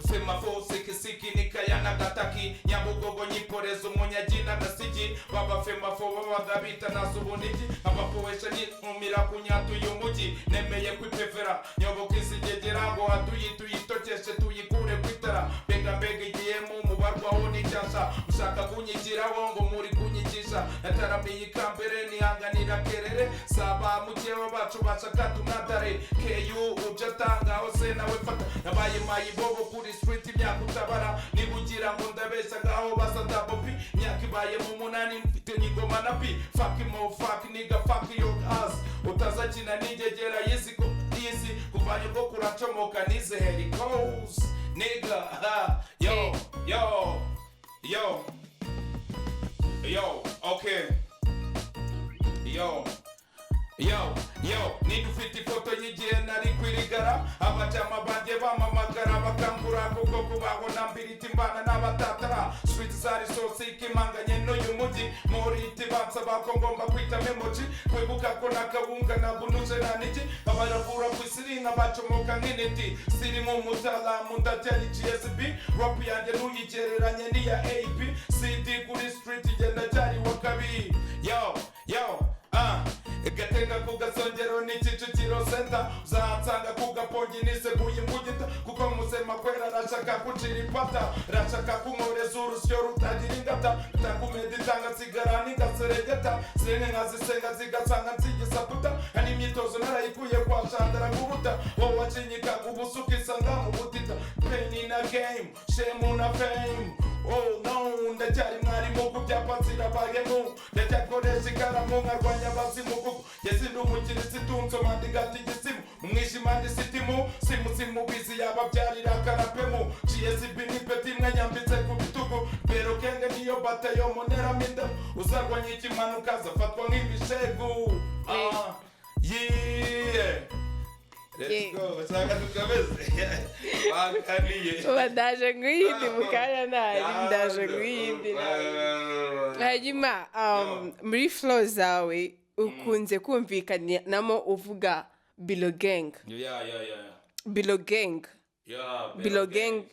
Femafo sikisiki nikaya n'agataki, Nyabugogo nyikoreza umunyagi n'agasigi. Baba femafo babaga bita nasubuniki, abapowesha nyikumira kunyata uyu mujyi. Nemeye kwipefera nyoboka isigegera ngo hatuyi tuyitokeshe tuyikure kwitara. Mbega mbega igihemu mubarwaho n'icyasha, ushaka kunyigiraho ngo muri kunyigisha. Nataramiye ikambere nihanganira kerere, saba mukeba bacu bashaka tunatare keyu ubyo atanga hose nawe fata. Nabaye mayibobo kuri street imyaka utabara, niba ugira ngo ndabeshya ngaho basa dabopi. Imyaka ibaye mu munani mfite nyigoma na pi. Fuck mo, fuck nigga, fuck your ass. Utazakina n'ingegera y'isi ko y'isi kuva nyoko kuracomoka nize helicos nigga. Ha, yo, yo, yo, yo, okay, yo, yo, yo. Niba ufite ifoto y'igihe nari kwirigara, abajama banjye bamamagara bakangura, kuko kubaho na mbiriti mbana n'abatatara. Street zari zose ikimanganye n'uyu mujyi muri bansaba ko ngomba kwita memoji, kwibuka ko nakabunga nabunuje na niki. Abaravura ku isi nkabacomoka nk'intiti, sirimo umutalamu ndacyari GSB. Rap yanjye ntuyigereranye n'iya AP CD, kuri street igenda cyari wa kabiri. Yo, yo, ah. Gatenga ku Gasongero ni Kicukiro Center, uzahansanga ku Gapongi niseguye imbugita, kuko muzema kwera arashaka kuncira ipata, arashaka kunkoreza urusyo rutagira ingata. Ndakumeditanga nsigara n'ingaseregeta, zimwe nkazisenga zigasanga nzigisa puta. Hari imyitozo narayikuye kwa Shandara nguruta, wowe wacinyika ubusa ukisanga mu butita. Pain na game, shame na fame. Oh no, ndacyari mwarimu ku byapa nzirabayemo, ndacyakoresha ikaramu nkarwanya abazimu, kuko njye ndi umukirisitu nsoma ndigata igisimu mu mwijima ndi sitimu simu simubizi yababyarira karapemu. GSB ni peti imwe nyambitse ku bitugu, pero kenge niyo batayo moneramo inda. Uzarwanya ikimanuka azafatwa nk'ibishegu. Ah, yeah. Let's go, bashaka tukameze bakaniye. Uba ndaje nguyindi mu kanya, ntari ndaje nguyindi ntari. Hanyuma muri flow zawe ukunze kumvikanamo uvuga Bilo Gang. Yeah. Bilo Gang. Yeah, Bilo Gang.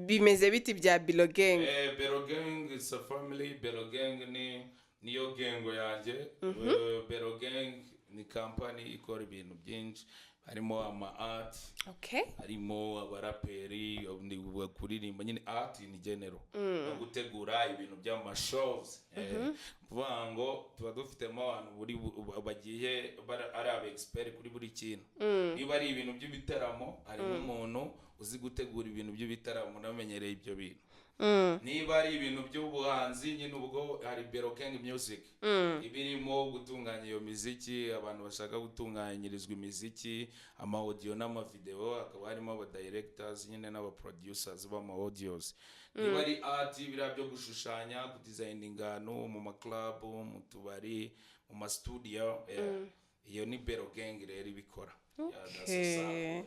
Bimeze biti bya Bilo Gang? Bero Gang is a family. Bero Gang ni niyo gengo yanjye. Bero Gang ni company ikora ibintu byinshi, harimo ama art, harimo abaraperi, kuririmba nyine, art in general, no gutegura ibintu by'ama shows. Kuvuga ngo tuba dufitemo abantu buri bagiye ari aba expert kuri buri kintu. Niba ari ibintu by'ibitaramo, harimo umuntu uzi gutegura ibintu by'ibitaramo unamenyereye ibyo bintu. Niba ari ibintu by'ubuhanzi nyine, ubwo hari Bero Gang Music iba irimo gutunganya iyo miziki, abantu bashaka gutunganyirizwa imiziki, ama audio n'ama video, hakaba harimo aba directors nyine n'aba producers b'ama audios. Niba ari art, biriya byo gushushanya, kudesigninga ahantu mu ma club, mu tubari, mu ma studio, yeah. Iyo ni Bero Gang rero ibikora. Yeah, that's what's up.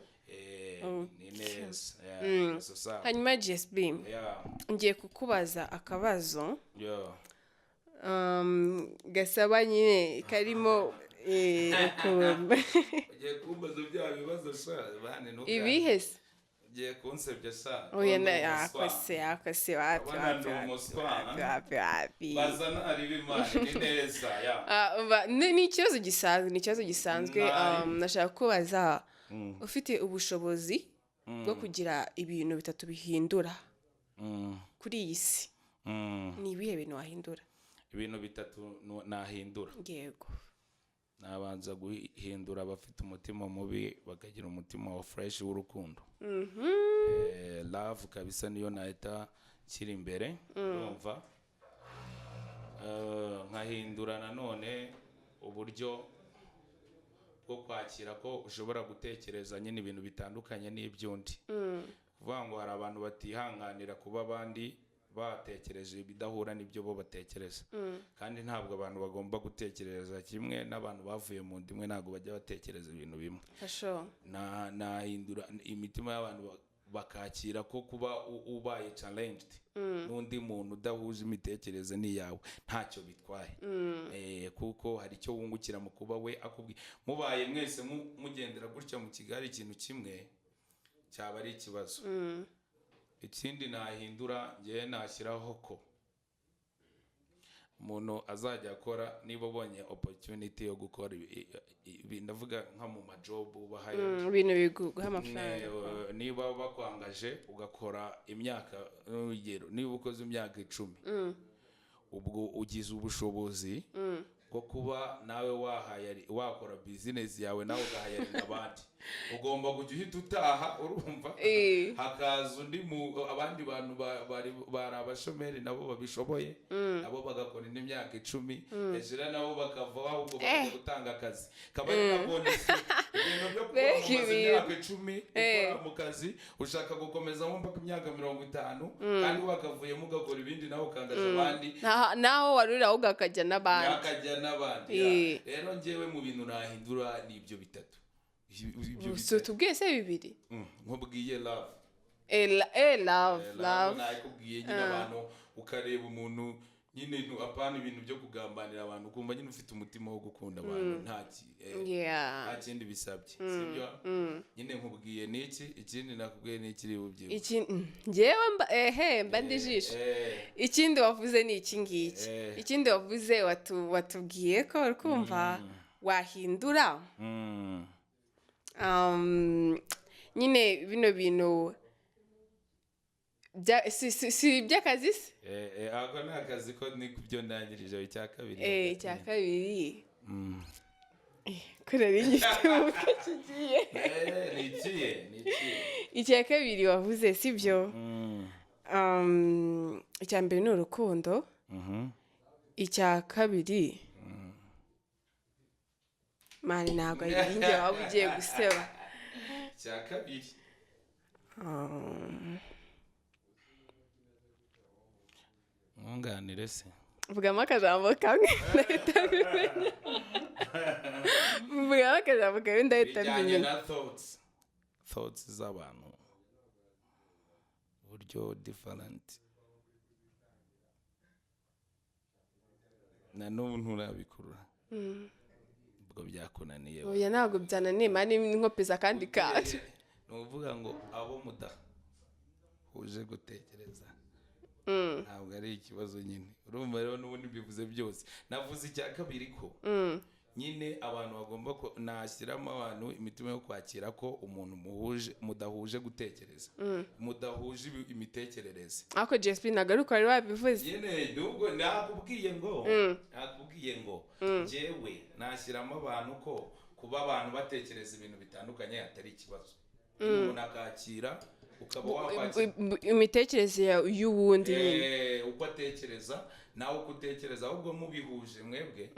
Ni neza. Yeah, that's what's up. Hanyuma GSB, ngiye kukubaza akabazo gasaba nyine karimo ukuntu. Ugiye kumbaza bya bibazo sha bane ntuka. Ibihe se? Ugiye kunsebya sha. Oya. Ndi umuswa. Akose akose, wapi. Urabona Wapi. ndi Wapi. umuswa, Wapi. ha? Wapi, wapi. Baza nariba Imana ni neza ya. Ah, umva, ni ikibazo gisanzwe, ni ikibazo gisanzwe. Nashaka kubaza, ufite ubushobozi bwo kugira ibintu bitatu bihindura kuri iyi si, ni ibihe bintu wahindura? Ibintu bitatu nahindura? Yego. Nabanza guhindura abafite umutima mubi bakagira umutima wa fresh w'urukundo. Love kabisa niyo nahita nshyira imbere. Urumva, nkahindura nanone uburyo bwo kwakira ko ushobora gutekereza nyine ibintu bitandukanye n'iby'undi, kuvuga ngo hari abantu batihanganira kuba abandi. Batekereje ibidahura n'ibyo bo batekereza, kandi ntabwo abantu bagomba gutekereza kimwe. N'abantu bavuye mu nda imwe ntabwo bajya batekereza ibintu bimwe. For sure. Nahindura imitima y'abantu bakakira ko kuba ubaye challenged n'undi muntu udahuje imitekerereze n'iyawe ntacyo bitwaye, kuko hari icyo wungukira mu kuba we akubwiye. Mubaye mwese mugendera gutya mu kigali ikintu kimwe, cyaba ari ikibazo. Ikindi nahindura, ngewe nashyiraho ko umuntu azajya akora, niba ubonye opportunity yo gukora ibi, ndavuga nka mu majob uba hired, Ibintu biguha amafaranga. Niba bakwangaje ugakora imyaka, n'urugero niba ukoze imyaka 10, ubwo ugize ubushobozi bwo kuba nawe wakora business yawe, nawe ugahiringa abandi. Ugomba kujya uhita utaha, urumva? Hakaza undi mu abandi bantu bari abashomeri nabo babishoboye, nabo bagakora indi myaka 10 hejuru, nabo bakavaho, ahubwo bakajya gutanga akazi. Kaba ari nka condition, ibintu byo kuba Mbega umaze ibintu. imyaka 10 ukora mu kazi, ushaka gukomezamo mpaka imyaka 50, kandi wakavuyemo ugakora ibindi, nawe ukangaza abandi. Naho wari uri ahubwo akajya n'abandi. Hakajya n'abandi. Ya. Rero njyewe mu bintu nahindura ni ibyo bitatu. Ibyo Si bitatu. tubwiye se bibiri? Nkubwiye love. Love. Love. Love. Nakubwiye nyine, abantu ukareba umuntu nyine, apana ibintu byo kugambanira abantu, ukumva nyine ufite umutima wo gukunda abantu, nta kindi bisabye, sibyo? Nyine nkubwiye n'iki, ikindi nakubwiye n'iki iri bubyibuhe. Iki njyewe mba ehe mba ndi jisho. Ikindi wavuze ni iki ngiki. Ikindi wavuze, watubwiye ko uri kumva wahindura nyine bino bintu si iby'akazi se? Ako ni akazi ko ni byo ndangirije icya kabiri. Icya kabiri, ko nari ngifite mu mutwe kigiye. Ni ikihe? Ni ikihe? Icya kabiri wavuze, si byo? Icya mbere ni urukundo. Icya kabiri, mani, ntabwo ari njye waba ugiye guseba. Icya kabiri. Mwunganire se. Vugamo akajambo kamwe ndahita mbimenya. Vugamo akajambo kamwe ndahita Bijyanye mbimenya. na thoughts z'abantu, uburyo different, na n'ubu nturabikurura, ubwo byakunaniye. Oya, ntabwo byananiye mani, nkopeza akandi kantu. Ni ukuvuga ngo abo mudahuje gutekereza ntabwo ari ikibazo nyine. Urumva rero n'ubundi mbivuze byose. Navuze icya kabiri ko nyine abantu bagomba ko nashyiramo abantu imitima yo kwakira ko umuntu muhuje, mudahuje gutekereza, mudahuje imitekerereze. Ariko JSP, ntabwo ari uko wari wabivuze. Nyine nubwo nakubwiye ngo njyewe nashyiramo abantu ko kuba abantu batekereza ibintu bitandukanye atari ikibazo. Umuntu akakira, ukaba wakwakira Imitekerereze y'uwundi nyine. Uko atekereza nawe uko utekereza, ahubwo mubihuje mwebwe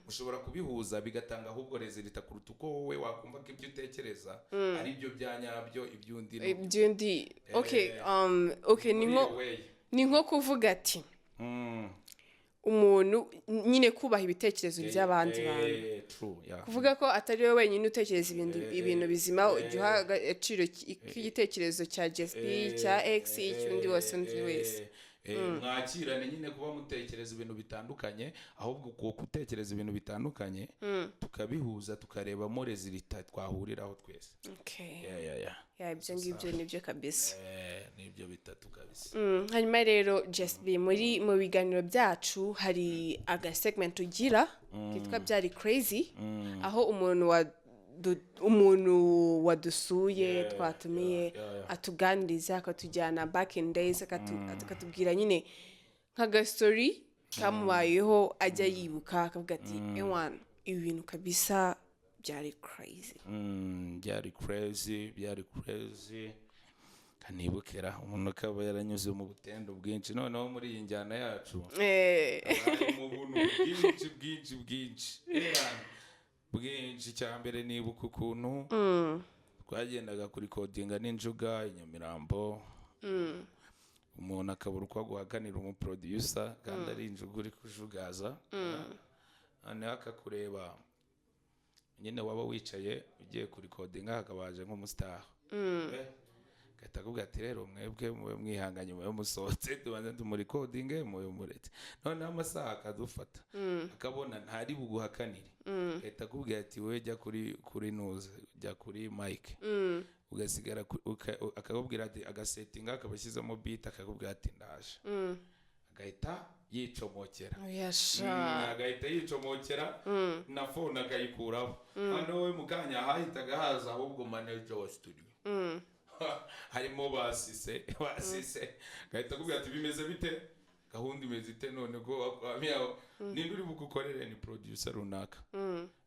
mushobora kubihuza bigatanga ahubwo résultat kuruta uko wowe wakumva ko ibyo utekereza ari byo bya nyabyo, iby'undi no. Iby'undi, okay. Okay, ni Muri nko iyo way. Ni nko kuvuga ati umuntu nyine kubaha ibitekerezo by'abandi bantu. True, yeah. Kuvuga ko atari wowe wenyine utekereza ibintu bizima, ujya uha agaciro k'igitekerezo cya JSP, cya X, icy'undi wese, undi wese. Mwakirane nyine kuba mutekereza ibintu bitandukanye, ahubwo uko gutekereza ibintu bitandukanye tukabihuza, tukarebamo résultat twahuriraho twese. Okay. Yeah. Yeah, ibyo ngibyo nibyo kabisa. Nibyo bitatu kabisa. Hanyuma rero JSB, mu biganiro byacu hari aga segment tugira kitwa "Byari Crazy", aho umuntu wadusuye, twatumiye, atuganiriza, akatujyana back in days, akatubwira nyine nk'agastori kamubayeho ajya yibuka akavuga ati: "Ewan, ibi bintu kabisa byari crazy." Byari crazy, byari crazy. Kanibukira umuntu akaba yaranyuze mu butendo bwinshi. Noneho muri iyi njyana yacu harimo ubuntu bwinshi bwinshi bwinshi. Bwinshi. Cya mbere, nibuka ukuntu twagendaga kurikodinga n'injuga i Nyamirambo. Umuntu akabura uko aguhakanira umuproducer kandi ari injugu uri kujugaza. Noneho akakureba nyine, waba wicaye ugiye kurikodinga, hakaba haje nk'umustar, agahita akubwira ati: "Rero mwebwe mube mwihanganye, mube musohotse, tubanze tumurikodinge, mube muretse." Noneho amasaha akadufata, akabona ntari buguhakanire, agahita akubwira ati: "Wowe jya kuri nuze, jya kuri mic." Ugasigara akakubwira ati, agasetinga, akaba ashyizemo beat, akakubwira ati: "Ndaje." Agahita yicomokera. Yasha. Agahita yicomokera na phone akayikuraho. Noneho we mu kanya hahitaga haza ahubwo manager wa studio, harimo basise basise, agahita akubwira ati: "Bimeze bite? Gahunda imeze ite? None ko ninde uri bugukorere?" "Ni producer runaka."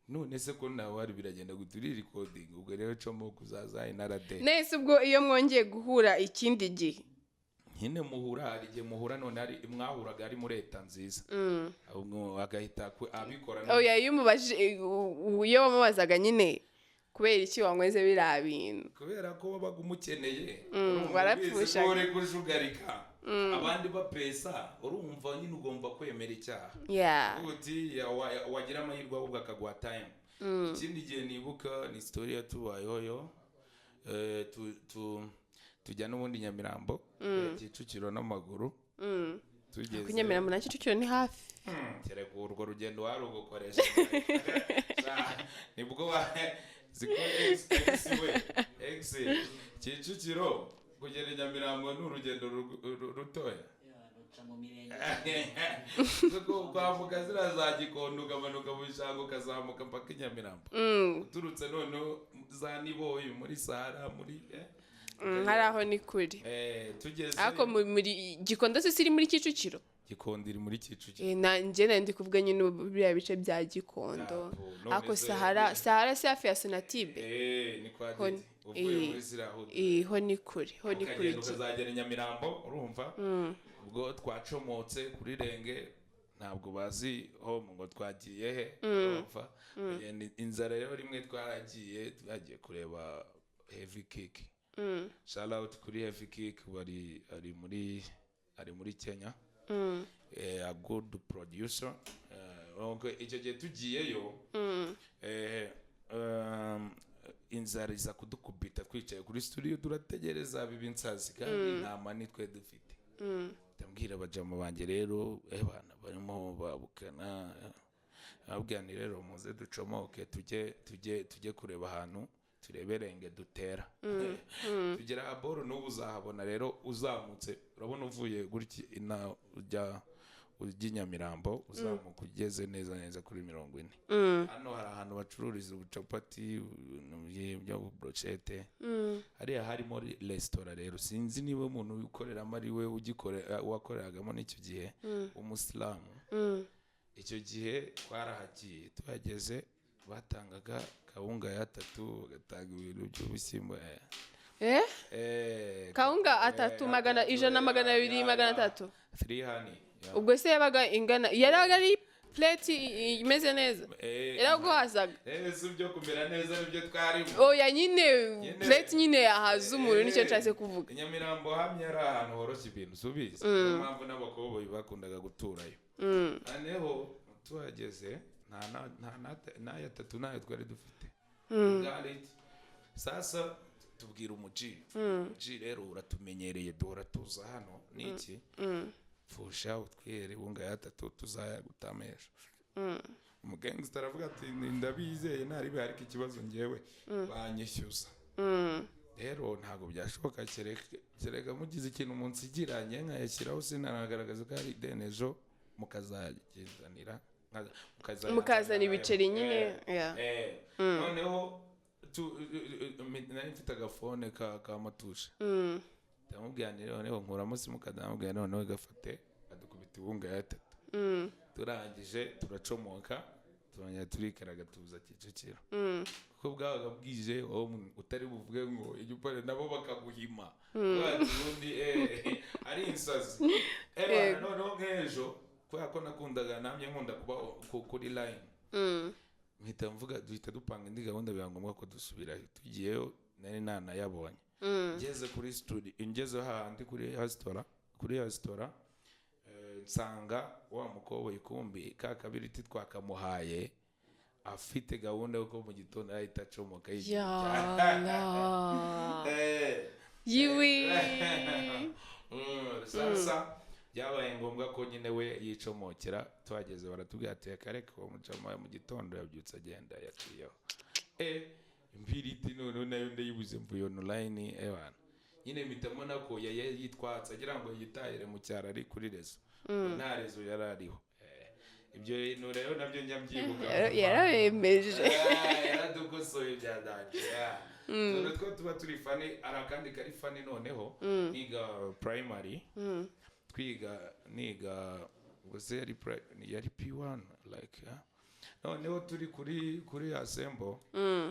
"None se ko nawe wari biragenda gute uri recording?" Ubwo rero como kuzaza inarade. Nese ubwo iyo mwongeye guhura ikindi gihe? Nyine muhura, hari igihe muhura, none hari mwahuraga ari muri leta nziza, ubwo agahita abikora. Oya, iyo umubajije, iyo wamubazaga nyine kubera iki wanyweze biriya bintu? Kubera ko wabaga umukeneye. Urumva, Warapfushaga. ubizi ko uri kujugarika abandi bapesa, urumva nyine ugomba kwemera icyaha. Uti wagira amahirwe ahubwo akaguha time. Ikindi gihe nibuka ni story yatubayeho yo, tujya n'ubundi Nyamirambo, Kicukiro n'amaguru tugeze. Ku Nyamirambo na Kicukiro ni hafi. Kereka urwo rugendo warugukoresha nibwo wa ziko ex ex we ex Kicukiro kugera i Nyamirambo ni urugendo rutoya. Ruca mu mirenge. Kuko kwambuka ziriya za Gikondo, ukamanuka mu bishanga, ukazamuka mpaka i Nyamirambo, uturutse noneho za Niboyi muri Sahara muri Hari aho ni kure. Tugeze Ariko muri Gikondo se siri muri Kicukiro? Gikondo iri muri Kicukiro. Nanjye nari ndi kuvuga nyine ubu biriya bice bya Gikondo. Apo, none Ariko se Sahara si hafi ya Sonatube? Ni kwa Didi uvuye muri ziriya hood. Ho ni kure, ho ni kure. Ukagenda ukazagera i Nyamirambo. Urumva ubwo twacomotse kuri renge, ntabwo bazi home ngo twagiye he. Urumva, Kugenda inzara rero, rimwe twaragiye, twagiye kureba Heavy Kick. Shout out kuri Heavy Kick, bari ari muri Kenya, a good producer. Okay, icyo gihe tugiyeyo, inzara iza kudukubita twicaye kuri studio, turategereza biba insazi kandi nta money twe dufite. Ndabwira abajama banjye rero, bana barimo babukana, ababwira ni: "Rero muze ducomoke, tujye kureba ahantu turebe renge dutera." Tugera aboro, n'ubu uzahabona rero uzamutse, urabona uvuye gutya ina ujya i Nyamirambo, uzamuka ugeze neza neza kuri 40, hano hari ahantu bacururiza ubucapati, ibintu bya brochette, hariya harimo resitora. Rero sinzi niba umuntu ukoreramo ari we wakoreragamo n'icyo gihe, umusilamu. Icyo gihe twarahagiye, tuhageze batangaga kawunga y'atatu, bagatanga ibintu by'ubushyimbo. Kawunga atatu, magana ijana, 200, 300. 300, yeah. Ubwo se yabaga ingana, yarabaga ari plate imeze neza? Yaraguhazaga? Si ibyo kumera neza nibyo twarimo. Oya nyine, Nyine. plate nyine yahaza umuntu, nicyo nshatse kuvuga. I Nyamirambo hamye ari ahantu horoshye ibintu, subizi, niyo mpamvu n'abakoboyi bakundaga guturayo. Noneho tuhageze nta n'aya atatu nayo twari dufite. Got it. Sasa tubwira umuji G: "Rero uratumenyereye, duhora tuza hano, niki pfusha utwihere wunga ya atatu, tuzayagutama ejo." Umugangsta aravuga ati: "Ndabizeye ntaribe, ariko ikibazo ngewe banyishyuza rero ntabwo byashoboka, kereka mugize ikintu munsigiranye nkayashyiraho, sinanagaragaza ko hari ideni, ejo mukazagenzanira." Mukazana ibiceri nyine, yeah. Noneho nari mfite agafone ka matushe, ndamubwira nti noneho nkuramo simukadi, ndamubwira noneho gafate, adukubita ibunga ya atatu. Turangije turacomoka, turongera turikaraga tuza Kicukiro, kuko bwabaga bwije, wowe utari buvuge ngo igipare nabo bakaguhima. Kubera ati ubundi ari insazi. Bana, noneho nk'ejo kubera ko nakundaga namye nkunda kuba kuri line, mpita mvuga duhita dupanga indi gahunda, biba ngombwa ko dusubirayo. Tugiyeyo nari nanayabonye, ngeze kuri studio, ngeze hahandi kuri resitora. Kuri resitora, nsanga wa mukobwa ikumbi ka kabiriti twakamuhaye, afite gahunda yuko mu gitondo ahita acomoka yigira. Yala. Yiwi. Sasa byabaye ngombwa ko nyine we yicomokera. Tuhageze baratubwira ati: "Reka reka, uwo mucama mu gitondo yabyutse agenda, yaciyeho." Imbiriti noneho nayo ndayibuze, mvuye online. Ebana nyine mpita mbona ko yari yitwatse agira ngo yitahire mu cyaro, ari kuri réseau, nta réseau yari ariho. Ibyo bintu rero nabyo njya mbyibuka. Yarabemeje. Ah, yaradukosoye bya danger. Utuntu two tuba turi funny. Hari akandi kari funny. Noneho niga primary, twiga, niga ubwo se yari P1 like, ah. Noneho turi kuri assembly,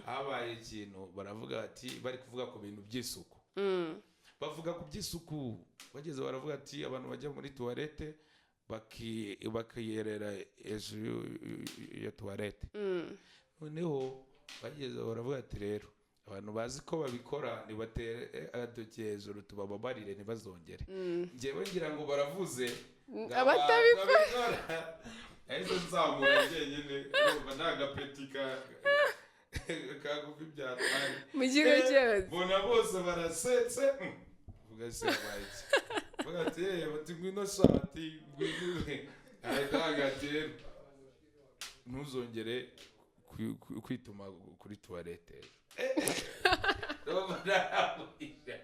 habaye ikintu, baravuga ati, bari kuvuga ku bintu by'isuku, bavuga ku by'isuku, bageze baravuga ati abantu bajya muri toilette bakiyerera hejuru ya toilette. Noneho bageze baravuga ati: "Rero abantu bazi ko babikora nibatere agatoki hejuru tubababarire, ntibazongere." Njyewe ngira ngo baravuze ngo abatabikora. Ababikora. Nahise nzamura njyenyine, urumva nta gapeti ka kagufi byatwaye. Mu kigo cyose. Mbona bose barasetse. Vuga se wabaye iki? Vuga ati bati ngwino shati, ngwino. Ahita avuga ati: "Rero ntuzongere kwituma kuri toilette." Ndumva narabwira.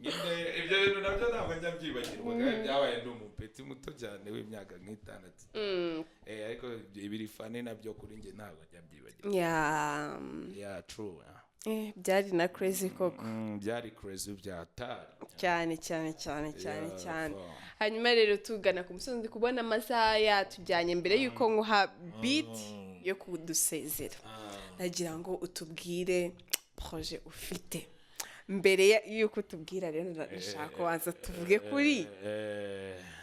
Nyine ibyo bintu nabyo ntabwo njya mbyibagirwa, kandi byabaye ndi umupeti muto cyane w'imyaka nk'itandatu. Ariko ibiri funny nabyo kuri njye ntabwo njya mbyibagirwa. Yeah, true, yeah. Byari na crazy koko. Byari crazy bya tari. Cyane cyane cyane cyane cyane. Fo. Hanyuma rero tugana ku musozi, ndi kubona amasaha yatujyanye. Mbere y'uko nkuha beat yo kudusezera, nagira ngo utubwire projet ufite. Mbere y'uko utubwira rero, ndashaka kubanza tuvuge kuri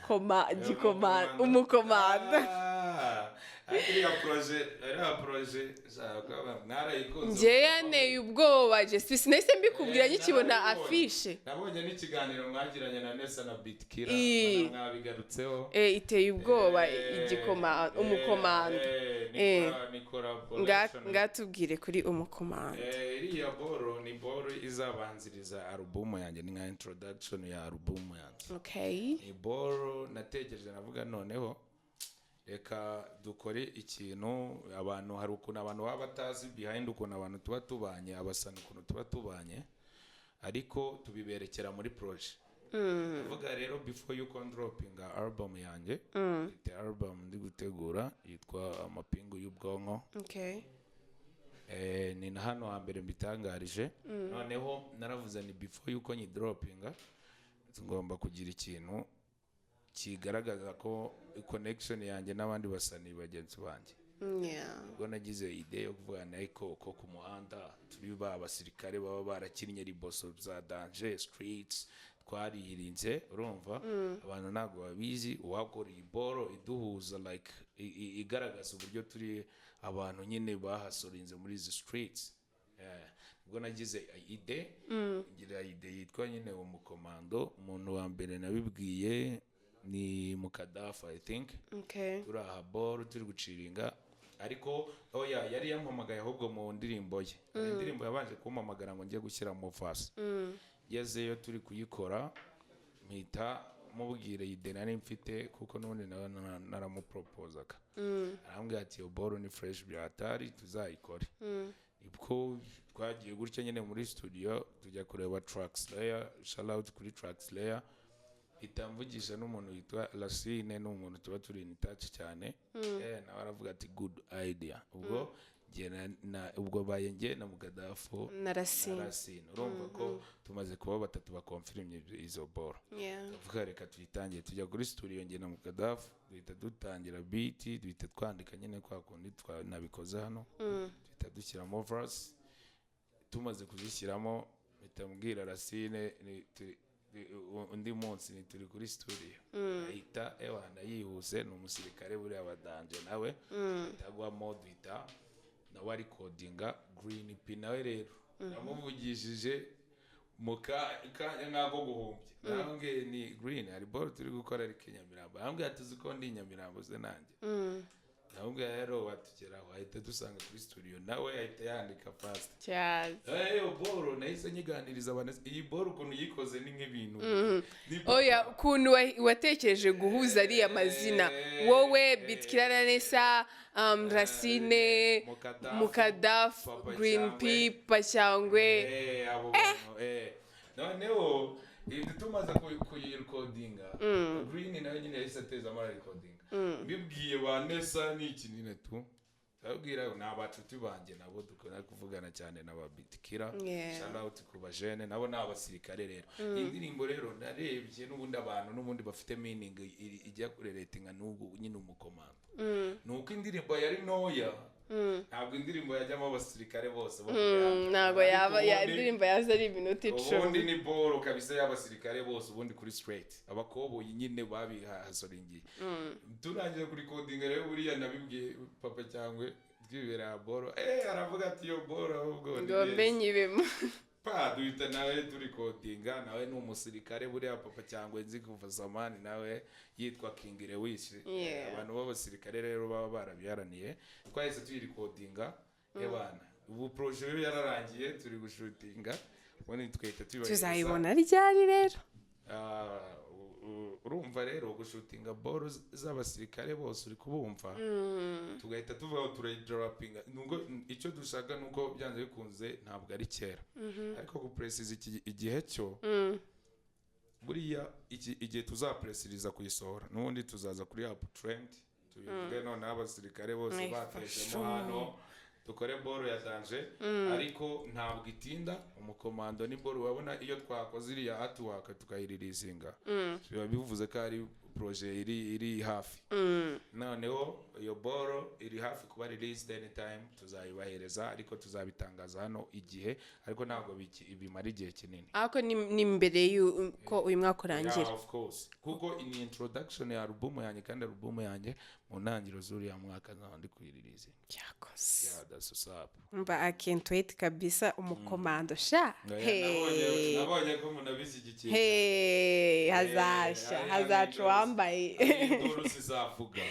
koma gikoma umukomanda. Ah, ariko iriya projet shaka, mwarayikunze. Njye yanteye ubwoba je sinahise mbikubwira nkikibona Narabibonye. affiche. Nabonye n'ikiganiro mwagiranye na Nesa na Bitkira, mwabigarutseho. Iteye ubwoba, igikoma umukomando. Nikora collaboration. Ngatubwire kuri umukomando. Iriya boro ni boro izabanziriza alubumu yanjye, ni nka introduction ya alubumu yanjye. Ni boro natekereje, navuga noneho reka dukore ikintu. Abantu, hari ukuntu abantu baba batazi behind ukuntu abantu tuba tubanye, abasana ukuntu tuba tubanye, ariko tubiberekera muri projet. Ndavuga rero before yuko ndropinga album yanjye, mfite album ndi gutegura yitwa Amapingu y'Ubwonko. Ni na hano hambere mbitangarije. Noneho naravuze ni before yuko nyidropinga ngomba kugira ikintu kigaragaza ko connection yanjye n'abandi basani bagenzi banjye. Ubwo nagize idée yo kuvuga na ariko ko ku muhanda turi ba basirikare baba barakinnye riboso za danger streets, twaririnze, urumva abantu ntabwo babizi. Uwakora iyi boro iduhuza, like igaragaza uburyo turi abantu nyine bahasorinze muri izi streets. Yeah. Ubwo nagize idée, ngira idée yitwa nyine umukomando. Umuntu wa mbere nabibwiye ni Mukadafa, I think. Turi aha boro turi guciringa, ariko oya, yari yampamagaye ahubwo mu ndirimbo ye. Hari indirimbo yabanje kumpamagara ngo njye gushyira mu verse. Ngezeyo turi kuyikora, mpita mubwira idée nari mfite, kuko n'ubundi nawe naramupropozaga. Arambwira ati: "Iyo boro ni fresh byatari, tuzayikore." Ubwo twagiye gutya nyine muri studio, tujya kureba Track Slayer, shout out kuri Track Slayer. Mpita mvugisha n'umuntu witwa Racine, ni umuntu tuba turi in touch cyane. Nawe aravuga ati: "Good idea." Ubwo njye ubwo baye njye na Mugadafu na Racine. Na Racine. Urumva ko tumaze kuba batatu bakonfirimye izo boro. Tuvuga reka tuyitangire, tujya kuri studio njye na Mugadafu, duhita dutangira beat, duhita twandika nyine kwa kundi twanabikoze hano, duhita dushyiramo verse. Tumaze kuzishyiramo, mpita mbwira Racine undi munsi ni turi kuri studio, ahita ewana yihuse, ni umusirikare buriya wa danger, nawe ahita agwamo, duhita nawe arikodinga. Green P nawe rero namuvugishije Mu kanya nk'ako guhumbya, nambwiye ni Green, hari ball turi gukora ariko i Nyamirambo. Arambwira ati: "Uzi ko ndi i Nyamirambo se nanjye?" Ndamubwira rero watugeraho, ahita dusanga kuri studio, nawe ahita yandika fast. Cyane. Iyo ball nahise nyiganiriza abantu. Iyi ball ukuntu yikoze ni nk'ibintu Oya, ukuntu watekereje guhuza ariya mazina, wowe, Bitkira na Nesa, Racine, Mukadafu, Mukadafu, Papa Green Cyangwe. P, Pacyangwe. Abo bantu, noneho ibyo tumaze kuyirecordinga, Green nawe nyine yahise atezamo ararecordinga. Mbibwiye ba Nesa ni iki nyine tu ndababwira, ni abacuti banjye nabo dukunda kuvugana cyane n'aba Bitkira. Shout out ku bajene, nabo ni abasirikare. Rero iyi ndirimbo rero narebye n'ubundi abantu n'ubundi bafite meaning ijya kurelatinga n'ubwo nyine umukomando. Ni uko indirimbo yari ntoya, ntabwo indirimbo yajyamo abasirikare bose bo mu Rwanda. Ntabwo Ariko yaba ya indirimbo yaza ari iminota ubundi 10. Ni boro kabisa y'abasirikare bose ubundi kuri straight, abakoboyi nyine babihasoringiye. Turangije kurecordinga rero, buriya nabibwiye Papa Cyangwe twibera boro, aravuga ati: "Iyo boro ahubwo ni ngo neza." mbe nyibemo. Pa duhita nawe turecordinga, nawe ni umusirikare buriya Papa Cyangwe nzi kuva zamani, nawe yitwa King Lewis. Abantu b'abasirikare rero baba barabiharaniye. Twahise tuyirecordinga, ebana ubu projet yo yararangiye, turi gushootinga, ubundi tugahita tuyibahereza. Tuzayibona ryari rero? Ah, urumva rero gushootinga boro z'abasirikare bose uri kubumva, tugahita tuvuga ngo turayidroppinga. Nubwo icyo dushaka nuko byanze bikunze ntabwo ari kera, ariko gupresiza igihe cyo buriya igihe tuzapresiriza kuyisohora, n'ubundi tuzaza kuri Uptrend tubivuge. Noneho abasirikare bose batejemo hano dukore boro ya danger, ariko ntabwo itinda. Umukomando ni boro, urabona iyo twakoze iriya artwork tukayireleasinga, biba bivuze ko ari projet iri hafi. Noneho iyo boro iri hafi kuba released anytime, tuzayibahereza, ariko tuzabitangaza hano igihe, ariko ntabwo bimara igihe kinini. Ariko ni mbere y'uko uyu mwaka urangira. Yeah, of course, kuko ni introduction ya album yanjye, kandi album yanjye mu ntangiriro z'uriya mwaka nzaba ndi kuyireleasinga. Cyakoze. Yeah, that's what's up. Mba, I can't wait kabisa. Umukomando sha. Nabonye nabonye ko munabishyigikiye. Hey, hazashya, hazaca uwambaye. Induru zizavuga.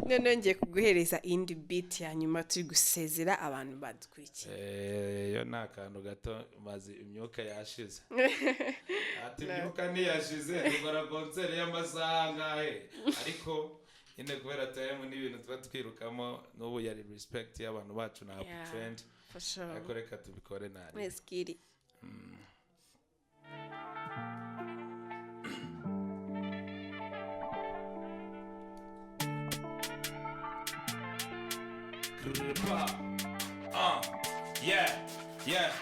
Noneho ngiye kuguhereza indi beat ya nyuma turi gusezera abantu badukurikiye. Yo ni akantu gato, maze imyuka yashize. Ati imyuka ntiyashize, dukora concert y'amasaha angahe, ariko nyine kubera time n'ibintu tuba twirukamo, n'ubu yari respect y'abantu bacu na Uptrend. For sure. Ariko reka tubikore nabi. Let's get it. Kripa. Yeah.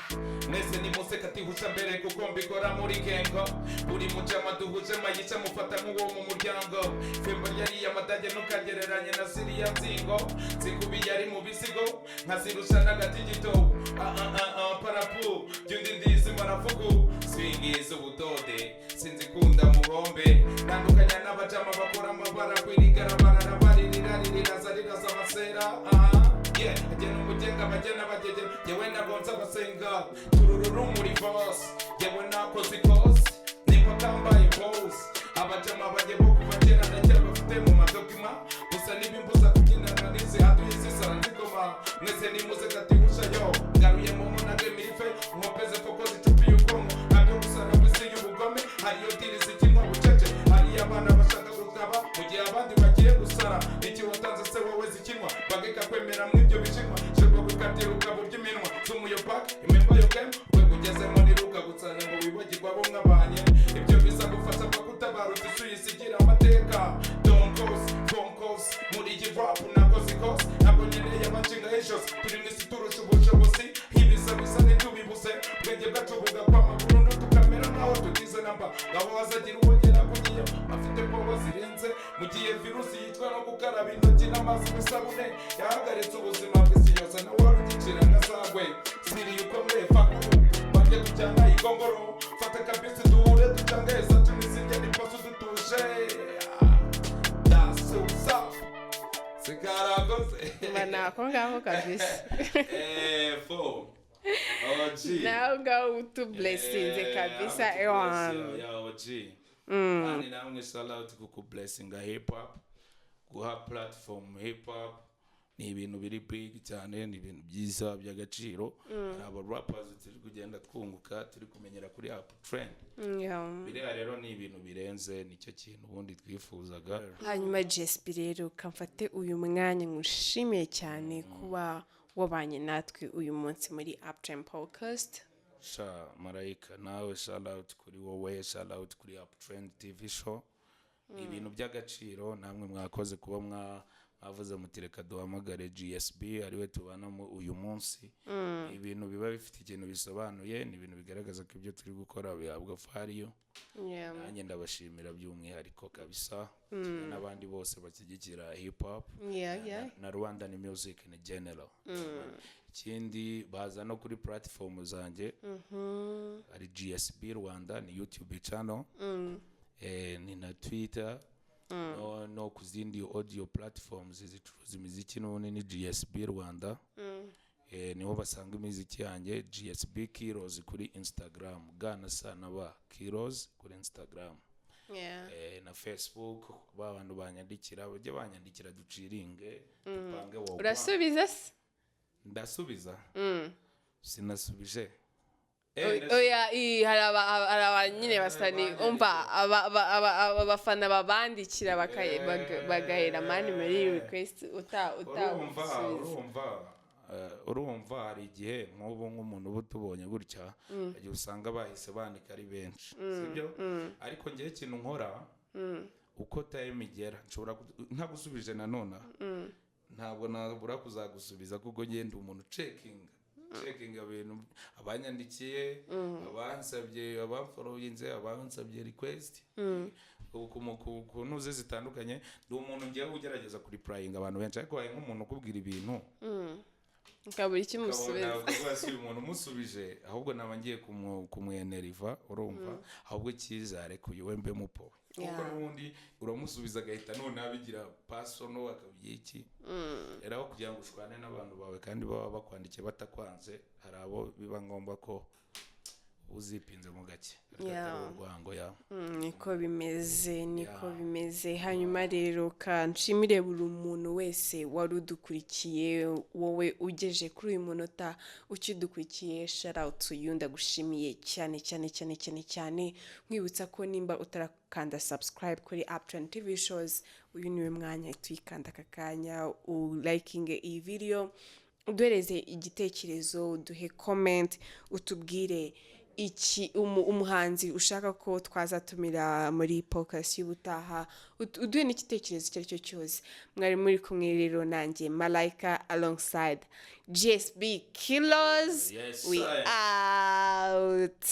Mwese nimuseka tihusha mbere kuko mbikora muri kengo. Buri mujama duhuje mayica mufata nk'uwo mu muryango. Fembo yari amadage ntukagereranye na ziriya nzingo. Nzikubiye ari mu bisigo nkazirusha n'agatigito. Ah ah ah ah parapu byundi ndizi marafugu. Swingiza ubudode sinzikunda muhombe. Ntandukanya n'abajama bakora amabara kwirigara bararabaririra riraza riraza amasera. Ah yeah, agena umugenga abagena abagege, yewe nagonze abasenga turururu muri verse, yewe nakoze ikosi nimba kambaye pose. Abajama banjye bo kuva kera na kera bafite mu madokima gusa n'ibimbuza kubyinana n'izi haduye zisara nzigoma. Mwese nimuze gatihusha yo ngaruye momo na gemirife nkopeze foko zicupiye ubwonko ntabyo gusara bisi y'ubugome. Hariyo deal zikinwa bucece, hariyo abana bashaka gukaba mu gihe abandi bagiye gusara. Iki watanze se wowe zikinwa bageka kwemera mw'ibyo bishinwa shirwa gukatira ukaburya iminwa zumuyo back imemba yo game urwego ugezemo niruka gutsanya ngo wibagirwe abo mwabanye. Ibyo biza gufasha kugutabara utisuye amateka. Don't cause phone calls muri iyi rap nakoze ikosi, ntabwo nkeneye abanshinga hejuru. Turi mu isi turusha ubushobozi, ibiza bisa ntitubibuze, ubwenge bwacu bugakwama burundu tukamera nkaho tutize namba. Ngaho hazagira uwongera kugiye afite power zirenze mu gihe virusi yitwa no gukaraba intoki n'amazi n'isabune yahagaritse ubuzima bw'isi yose, nawe wari ugicira nka sagwe siriye ukomeye fakuru bajye tujyana igongoro. Fata kabisi duhure ducange zacu n'izindi n'ipasu dutuje. That's what's up. Sikarakoze. Mba nako ngaho kabisa. Fo. OG. Nawe ngaho utublessinze kabisa, ewan. Ya OG. Kandi namwe shout out kuku blessinga hip hop, guha platform hip hop ni ibintu biri big cyane, ni ibintu byiza by'agaciro. Hari aba rappers turi kugenda twunguka, turi kumenyera kuri Uptrend. Biriya rero ni ibintu birenze, nicyo kintu ubundi twifuzaga. Hanyuma GSB rero, kamfate uyu mwanya nkushimiye cyane kuba wabanye natwe uyu munsi muri Uptrend Podcast. Sha Marayika, nawe shout out kuri wowe, shout out kuri Uptrend TV Show. Ni ibintu by'agaciro, namwe mwakoze kuba mwavuze muti reka duhamagare GSB ariwe tubanamo uyu munsi. Ni ibintu biba bifite ikintu bisobanuye, ni ibintu bigaragaza ko ibyo turi gukora bihabwa value. Nanjye ndabashimira by'umwihariko kabisa, kimwe n'abandi bose bashyigikira hip hop na Rwandan music in general. Ikindi, baza no kuri platform zanjye, hari GSB Rwanda, ni YouTube channel, ni na Twitter, no ku zindi audio platforms zicuruza imiziki n'ubundi ni GSB Rwanda. Niho basanga imiziki yanjye. GSB Kilos kuri Instagram, G na S na B, Kilos kuri Instagram. Na Facebook, ba bantu banyandikira bajye banyandikira, duciringe, dupange wowe. Urasubiza se? Ndasubiza, sinasubije. Oya, hari aba nyine basa ni umva aba bafana babandikira bagahera mani muri request uta Urumva, utasubiza. Urumva hari igihe nk'ubu nk'umuntu uba utubonye gutya, igihe usanga bahise bandika ari benshi, sibyo? Ariko ngewe ikintu nkora, uko time igera, nshobora ntagusubije nanone, ntabwo nabura kuzagusubiza, kuko ngenda umuntu checkinga ibintu, abanyandikiye, abansabye, abamfollowinze, abansabye request ku ntuze zitandukanye. Ndi umuntu ngewe ugerageza kureplyinga abantu benshi, ariko hari nk'umuntu ukubwira ibintu ukabura icyo umusubiza. Ukabona si uyu muntu umusubije, ahubwo naba ngiye kumweneriva. Urumva, ahubwo cyiza reka uyu we mbe mupowe, kuko n'ubundi uramusubiza agahita none abigira personal, akabigira iki. Rero aho kugira ngo ushwane n'abantu bawe kandi baba bakwandikiye batakwanze, hari abo biba ngombwa ko uzipinze mu gake, ariko atari urwango ya. Niko bimeze, niko bimeze. Hanyuma rero kanshimire buri muntu wese wari udukurikiye, wowe ugeje kuri uyu munota ukidukurikiye, shout out to you, ndagushimiye cyane cyane cyane cyane cyane. Nkwibutsa ko nimba utarakanda subscribe kuri Uptrend TV Shows, uyu niwe mwanya tuyikanda aka kanya, urayikinge iyi video, uduhereze igitekerezo, uduhe comment, utubwire iki umuhanzi ushaka ko twazatumira muri podcast y'ubutaha, uduhe n'igitekerezo icyo ari cyo cyose. Mwari muri kumwe rero nanjye Malaika alongside GSB Kilos. Yes, We sir. out.